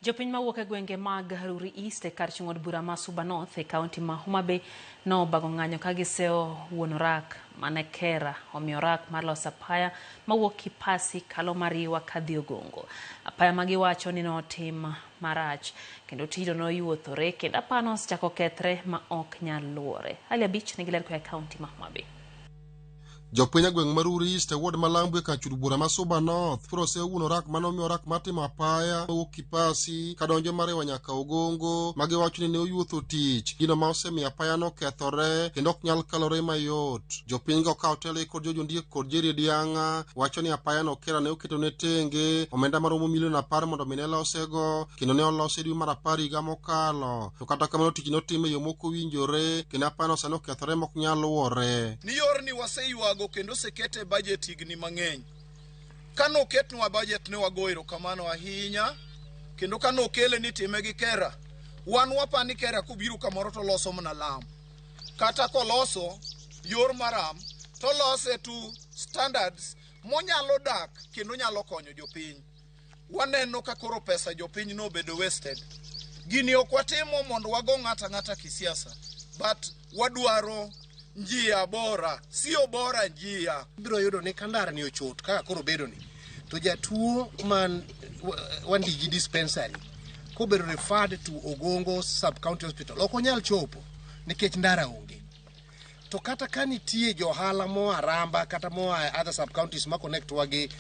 Jopiny mawuok e gwenge mag Ruri East e kar chung' od bura ma Suba North e kaunti ma Homa Bay nobago ng'anyo ka giseyo wuon orak mane Kera omiyo orak mar loso apaya mawuok Kipasi kalo Mariwa kadhi Ogongo. Apaya ma giwacho ni notim marach kendo tijno noyuothore kendo apano osechako kethre ma ok nyal luwore. Hali abich nigi ler koa e kaunti ma Homa Bay. Jopiny e gweng' ma Ruri East e ward ma Lambu e kar chud bura ma Suba North koro oseyo wuon orak mane omiyo orak mar timo apaya mawuok Kipasi kadonjo Mariwa nyaka Ogongo ma giwacho ni ne oyuotho tich, gino ma osemiyo apayano okethore kendo ok nyal kalore mayot. Jopiny go ka otelgi kod George Ondiek kod Jerry Diang'a wacho ni apayano Kera ne oketone tenge omenda maromo milion 10 mondo mi ne losego kendo ne olose dwe mar 10 higa mokalo, to kata kamano tich notim e yo mok owinjore kendo apayano sani okethore mok nyal luwore. Ni yorni waseywago kendo osekete e budget higni mang'eny. Kane oketnwa budget ne wago erokamano ahinya kendo kane okele ni itime gi Kera, wan wapa ni Kera kobiro kamoro to oloso mana lam. Kata koloso yor maram to olose to standards monyalo dak kendo nyalo konyo jopiny. Waneno ka koro pesa jopiny nobedo wasted. Gini ok watimo mondo wago ng'ato ang'ata kisiasa, but wadwaro njia bora, sio bora njia. Ibiro yudo ni ka ndara ni ochot kaka koro obedo ni, to jatuo man Wandigi dispensary kobedo referred to Ogongo sub county hospital ok onyal chopo nikech ndara onge. To kata ka nitie johala moa Ramba kata moa other sub counties ma connect wa gi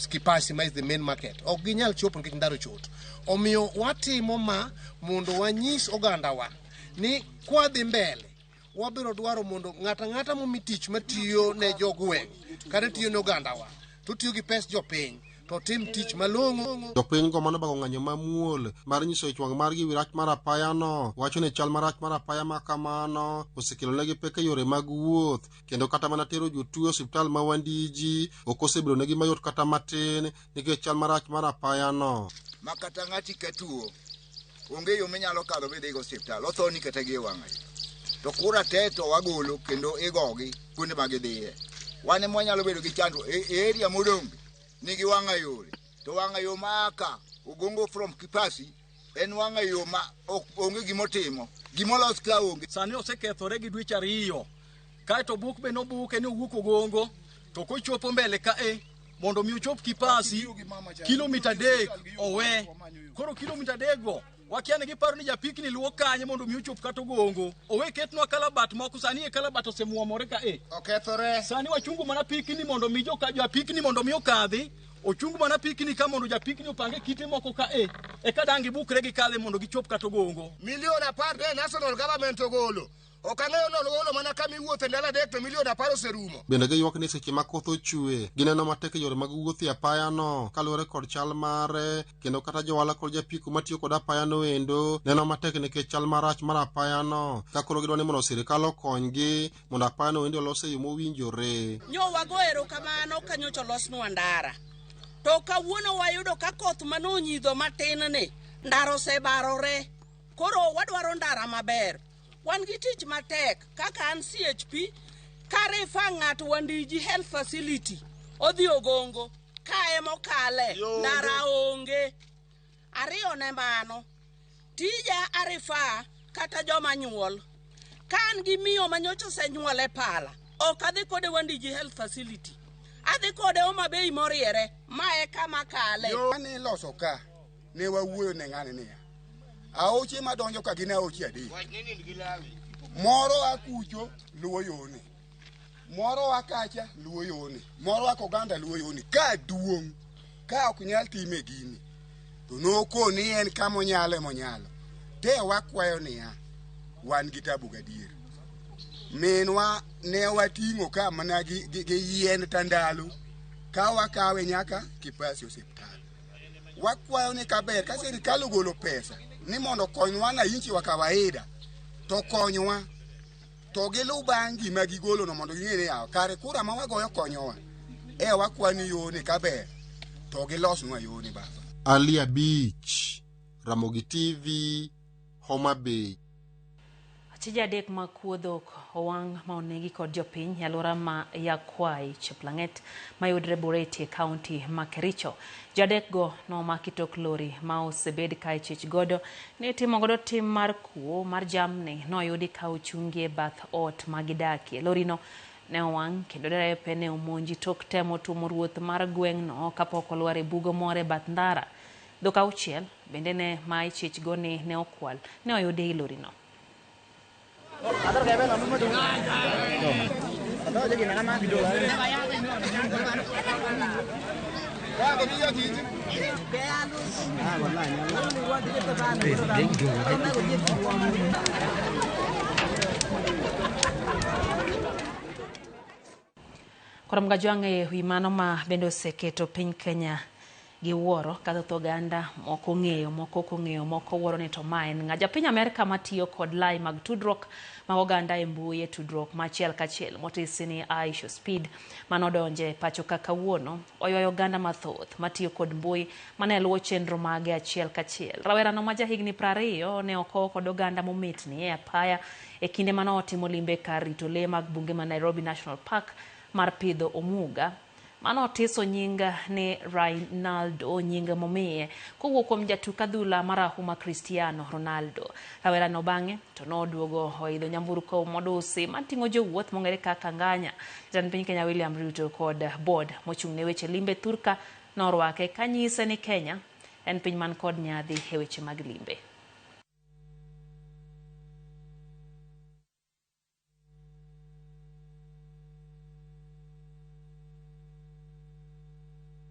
Kipasi ma is the main market, ok ginyal chopo nikech ndara ochot. Omiyo watimo ma mondo wanyis ogandawa ni kwadhi mbele wabiro dwaro mondo ng'ato ang'ata momi tich matiyo ne jogweng' kata tiyo ne ogandawa to tiyo gi pes jopiny to tim tich malong'o. Jopiny go mano bago ng'anyo mamuol mar nyiso ich wang' margi ewi rach mar apayano wacho ni chal marach mar apaya ma kamano osekelo negi pek e yore mag wuoth kendo kata mana tero jotuo e osiptal ma Wandiji ok osebedo negi mayot kata matin nikech chal marach mar apayano. Ma kata ng'ati ka tuo onge yo minyalo kadho midhigo osiptal, othoni kata gi e wang'ayo. To kura te to wagolo kendo igogi kuonde ma gidhiye. Wan ema wanyalo bedo gi chandruok e area modong' nigi wang'ayore to wang'ayo ma ka Ogongo from Kipasi en wang'ayo ma ok onge gimotimo, gimolos ka onge. Sani osekethore gi dweche 2 kaeto buk be nobuke ni owuok Ogongo to kochopo mbele ka e mondo mi ochop Kipasi kilomita 3 owe. Koro kilomita 3 go wakia ni giparo ni japikni luwo kanye mondo mi ochop kata Ogongo. Owe ketnwa kalabat moko, sani e kalabat osemuomore ka e. Okethore. Sani wachungo mana pikni mondo mi joka japikni mondo mi okadhi. Ochung mana pikni ka mondo japikni opange kite moko ka e. Eka dang' gibukre gikadhe mondo gichop kata Ogongo. Milion 10 ne national government ogolo. Ok ang'eyo noluolo mana kama iwuothe ndalo 3 to milion 10 oserumo. Bende giywak ni seche ma koth ochwe, gineno matek e yore mag wuoth e apayano kaluwore kod chal mare, kendo kata johala kod japiko matiyo kod apayano endo neno matek nikech chal marach mar apayano, ka koro gidwa ni mondo sirikal okonygi mondo apayano endo olos e yo mowinjore. Nyo wago erokamano ka nyocha olosnwa ndara. To kawuono wayudo ka koth manonyidho matin ni, ndara osebarore. Koro wadwaro ndara maber. Wan gi tich matek kaka an CHP ka refer ng'ato Wandiji Health Facility odhi Ogongo ka emokale ndara onge. Ariyo ne mano, tija a refer kata joma nyuol. Ka an gi miyo manyocha osenyuol e pala, ok adhi kode Wandiji Health Facility. Adhi kode Homa Bay moriere, ma e kama kale. Yo mane iloso ka ne wawuoyo ne ng'ani niya aoche madonjo ka gin aoche 3 moro a kucho luwo yoni moro a kacha luwo yoni moro a koganda luwo yoni ka duong' ka ok nyal time gini to nokoni en kama onyalo emonyalo te wakwayo niya wan gi tabu gadier minwa ne wating'o ka mana gi yien tandalo ka wakawe nyaka Kipasi osiptal. Wakwayo ni kaber ka sirikal ogolo pesa ni mondo okonywa wananchi wa kawaida to konywa to giluw bang' gima gigolono mondo ging'e ni yawa kare kura ma wagoyo konyowa e wakwa ni yoni kaber to gilosnwa yoni baba. Ali Abich, Ramogi TV, Homa Bay. Achije 3 mag kuo dhok owang' ma onegi kod jopiny e alwora ma Yakwai Cheplanget mayudre Bureti e kaunti ma Kericho. Jo 3 go nomaki tok lori ma osebed ka ichich godo ni itimo godo tim mar kuo mar jamni noyudi ka ochungi e bath ot ma gidakie. Lorino ne owang' kendo derepe ne omonji tok temo tuomo ruoth mar gweng'no kapok olwar e bugo moro e bath ndara. Dhok 6 bende ne ma ichich go ni ne okwal ne oyudi ei lorino. Koro Mgajwang' e wi mano ma bende oseketo piny Kenya gi wuoro ka thoth oganda moko ong'eyo, moko ok ong'eyo, moko wuoro ni to ma en ng'a. Japiny Amerka matiyo kod lai mag tudruok mag oganda e mbui e tudruok ma achiel kachiel motisi ni Aisha Speed manodonje pacho ka kawuono oywayo oganda mathoth matiyo kod mbui mane luwo chenro mage achiel kachiel. Rawerano ma jahigni 20 ne okowo kod oganda momitni e apaya e kinde mane otimo limbe kar rito lee mag bunge ma Nairobi National Park mar pidho omuga. Mano otiso nying ni Ronaldo, nying momiye kowuok kuom jatuk adhula marahuma Cristiano Ronaldo. Rawerano bang'e to noduogo oidho nyamburko modusi mating'o jowuoth mong'ere kaka Nganya. Jatend piny Kenya William Ruto kod board mochung' ne weche limbe thurka norwake kanyise ni Kenya en piny man kod nyadhi e weche mag limbe.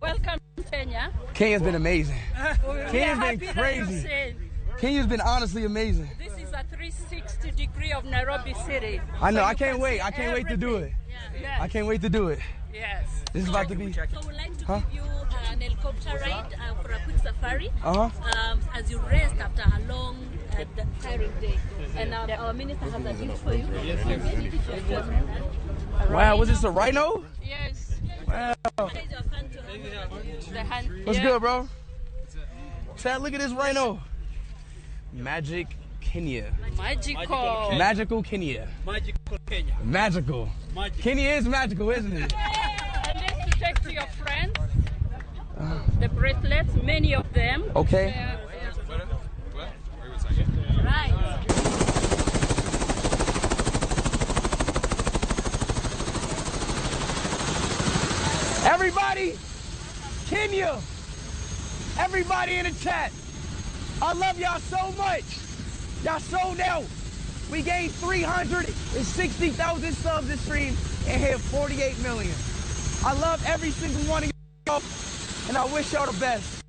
Welcome to Kenya. Kenya's been amazing. We are Kenya's happy been that you've crazy. seen. Kenya's been honestly amazing. This is a 360 degree of Nairobi City. I know. So I you can't can wait. see I can't wait to do it. everything. Yes. I can't wait to do it. Yes. This is about to be. So we'd like to Huh? give you an helicopter ride for a quick safari as you rest after a long, tiring day. And our minister has a gift for you. Wow, was this a rhino? Yes. Wow. The hand. What's yeah. good, bro? Chad, look at this rhino. Magic Kenya. Magical. Magical Kenya. Magical Kenya. Magical. Kenya is magical, isn't it? And this to take to your friends. The bracelets, many of them. Okay. Right. Everybody, Kenya. Everybody in the chat. I love y'all so much. Y'all sold out. We gained 360,000 subs this stream and hit 48 million. I love every single one of y'all, and I wish y'all the best.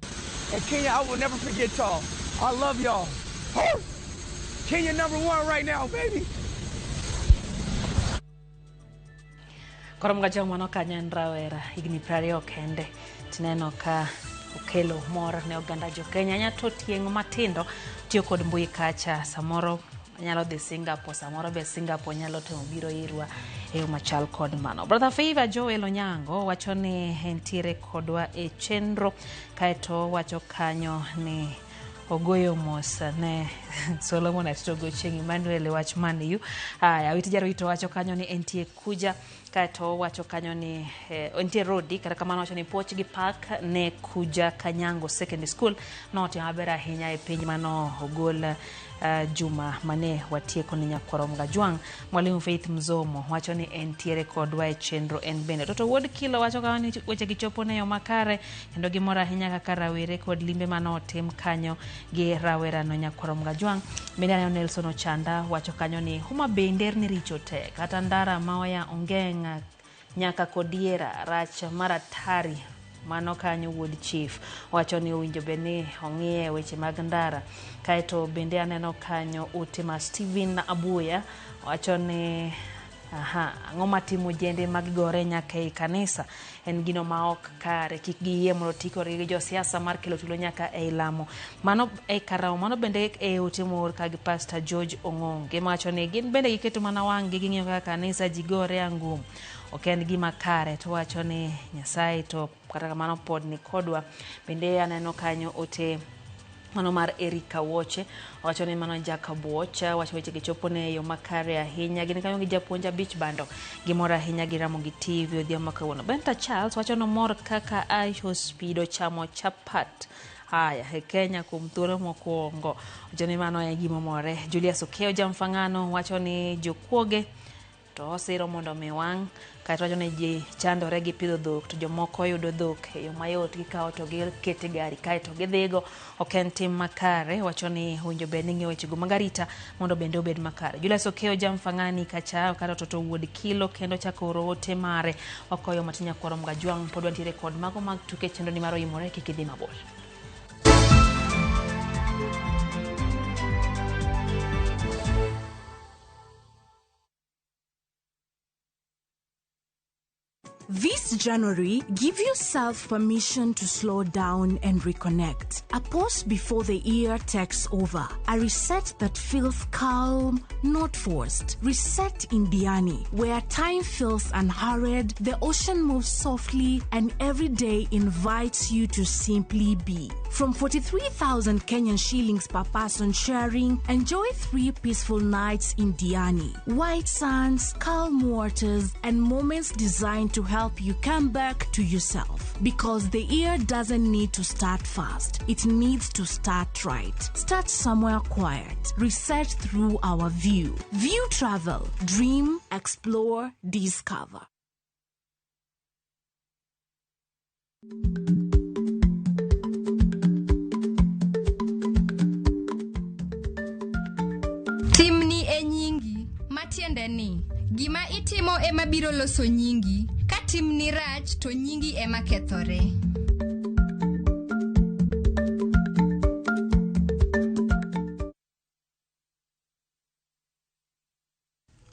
And Kenya, I will never forget y'all. I love y'all. Kenya #1 right now, baby. Koro mga mano kanyo en rawera higni 20 kende tineno ka okelo mor ne oganda jo Kenya. Nyato tieng' matindo tiyo kod mbui kacha, samoro nyalo dhi Singapore, samoro be Singapore nyalo temo biro irwa e yo machal kod mano. Brother Favor Joel Onyango wacho ni entiere kodwa e chenro, kaeto wacho kanyo ni ogoyo mos ne Solomon Atito Gochieng' Emmanuel e wach Man U. Aya, Awiti Jaruito wacho kanyo ni entie Kuja, kaeto wacho kanyo ni entie Rodi, kata kamano wacho ni puoch gi pak ne Kuja Kanyango Secondary School notimo maber ahinya e piny mano ogol juma mane watieko ni nyakwaro Mgajwang'. Mwalimu Faith Mzomo wacho ni entiere kodwa e chenro en bende. Toto Wuod Kilo wacho kanyo ni weche gichopo ne yo makare kendo gimor ahinya kaka rawere kod limbe manotim kanyo gi rawerano nyakwaro Mgajwang'. Bende aneno Nelson Ochanda wacho kanyo ni Homa Bay nderni richo te, kata ndara ma oya Ongeng' nyaka Kodiera rach maratari. Mano kanyo wuod chief wacho ni owinjo bed ni ong'iye weche mag ndara. Kaeto bende aneno kanyo ote ma Steven Abuya wacho ni aha, ang'o matimo jende mag gore nyaka ei kanisa en gino ma ok kare, kik giyie mondo ti kodgi gi josiasa mar kelo tulo nyaka ei lamo. Mano e karamo mano bende e ote moor ka gi Pastor George Ong'onge mawacho ni gin bende giketo mana wang' gi ging'iyo kaka kanisa ji gore angum. Ok en gima kare, to wacho ni Nyasaye to kata kamano pod ni kodwa. Bende aneno kanyo ote mano mar Erika Woche wacho ni mano Jakabuoch wacho weche gichopo ne e yo makare ahinya. Gin kanyo gi japuonj abich bando gimor ahinya gi Ramogi TV odhiambo ma kawuono. Benta Charles wacho nomor kaka Aisho Speed ochamo chapat haya e Kenya kuom thuolo mokwongo. Wacho ni mano e gima omore. Julius Okeo Jamfang'ano wacho ni jokuoge to osiro mondo mi wang', kaeto wacho ni ji chandore gi pidho dhok to jomoko yudo dhok e yo mayot, gikawo to gikete gari kaeto gidhigo. Ok en tim makare, wacho ni owinjo bed ni ng'iyo wechego mag arita mondo bende obed makare. Julius Okeo Jamfang'ani kacha kata toto wuod kilo kendo chako oro ote mare wakoyo matin nyakwaro Mgajwang'. Pod wantiere kod mago mag tuke chenro ni mar oimore, kik idhi mabor. This January, give yourself permission to slow down and reconnect. A pause before the year takes over. A reset that feels calm, not forced. Reset in Diani, where time feels unhurried, the ocean moves softly, and every day invites you to simply be. From 43,000 Kenyan shillings per person sharing, enjoy 3 peaceful nights in Diani. White sands, calm waters, and moments designed to help you come back to yourself. Because the year doesn't need to start fast, it needs to start right. Start somewhere quiet. Research through our view. View Travel. Dream, explore, discover. Timni e nyingi, matiende ni gima itimo ema biro loso nyingi. Ka timni rach to nyingi ema kethore.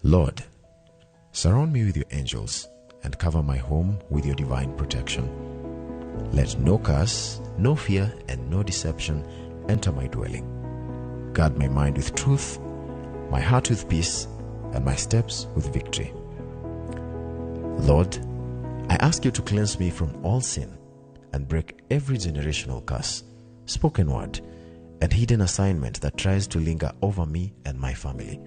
Lord, surround me with your angels and cover my home with your divine protection. Let no curse, no fear, and no deception enter my dwelling. Guard my mind with truth, my heart with peace, and my steps with victory. Lord, I ask you to cleanse me from all sin and break every generational curse, spoken word, and hidden assignment that tries to linger over me and my family.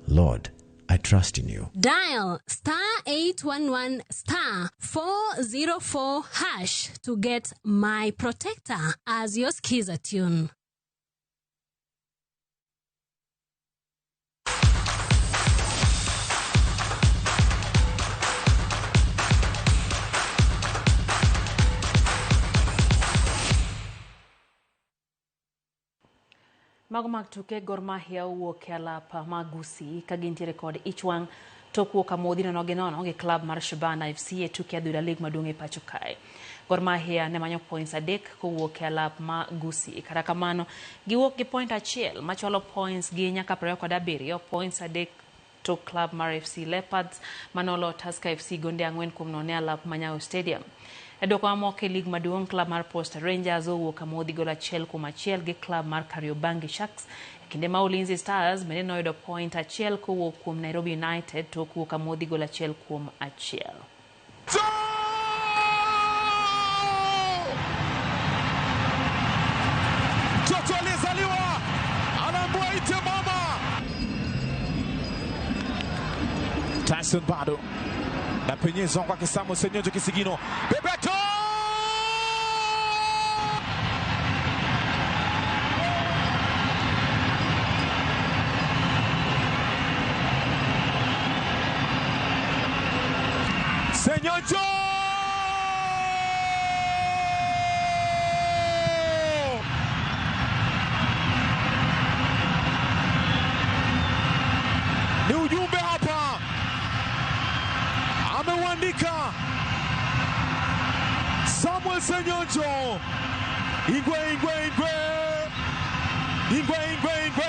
Lord, I trust in you. Dial star 811 star 404 hash to get My Protector as your skiza tune. Mago mag tuke Gor Mahia owuok e alap mag Gusii ka gintiere kod ich wang' tok wuok amodhi nono gi nono gi klab mar Shabana FC e tuke adhula lig maduong' e pacho kae. Gor Mahia ne manyo points 3 kowuok e alap ma Gusii. Kata kamano giwuok gi point 1 machwalo points gi nyaka 27, points 3 Tok club mar FC Leopards manolo Tusker FC gonde 4-0 e alap ma Nyayo Stadium. E duoko mamoko e lig maduong' club mar Posta Rangers owuok amodhi gol 1-1 gi club mar Kariobangi Sharks. E kinde ma Ulinzi Stars bende noyudo point 1 kowuok kuom Nairobi United tok wuok amodhi gol 1-1. Mtoto aliyezaliwa anaambiwa ite mama. Tyson bado na penyezwa kwake Samuel Senyonjo Kisigino. Bebeto! Senyonjo! Ni ujumbe hapa ameuandika Samuel Senyonjo. Ingwe, ingwe, ingwe. Ingwe, ingwe, ingwe.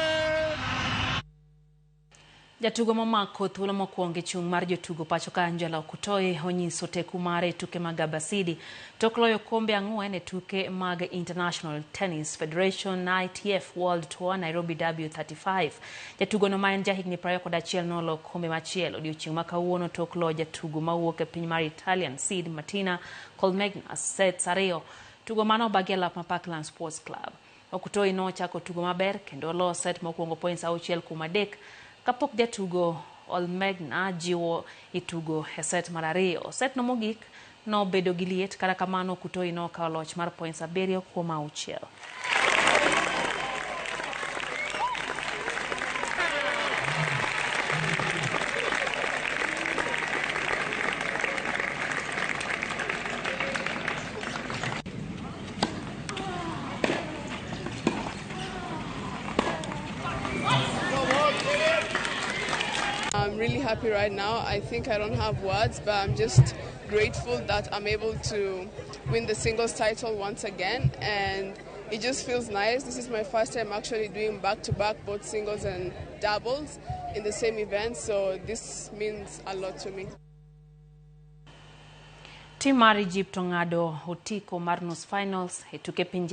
Jatugo momako thuolo mokwongo e chung' mar jotugo pacho ka Angela Okutoyi onyiso teku mare e tuke mag Abasidi tok loyo kombe 4 e tuke mag International Tennis Federation ITF World Tour Nairobi W35. Jatugo no ma en jahigni 21 nolo kombe machielo odiochieng' ma kawuono tok loyo jatugo mawuok e piny mar Italian Sid Martina Colmegna sets 2. Tugo mano obagi e lap ma Parkland Sports Club. Okutoyi nochako tugo maber kendo olo set mokwongo points 6-3 kapok jatugo Olmegna jiwo itugo e set mar 2. Set no mogik nobedo gi liet, kata kamano Okutoyi nokawo loch mar points 7-6. I'm really happy right now. I think I don't have words, but I'm just grateful that I'm able to win the singles title once again, and it just feels nice. This is my first time actually doing back-to-back both singles and doubles in the same event, so this means a lot to me. Team mar Egypt ong'ado otiko mar nus finals e tuke pinje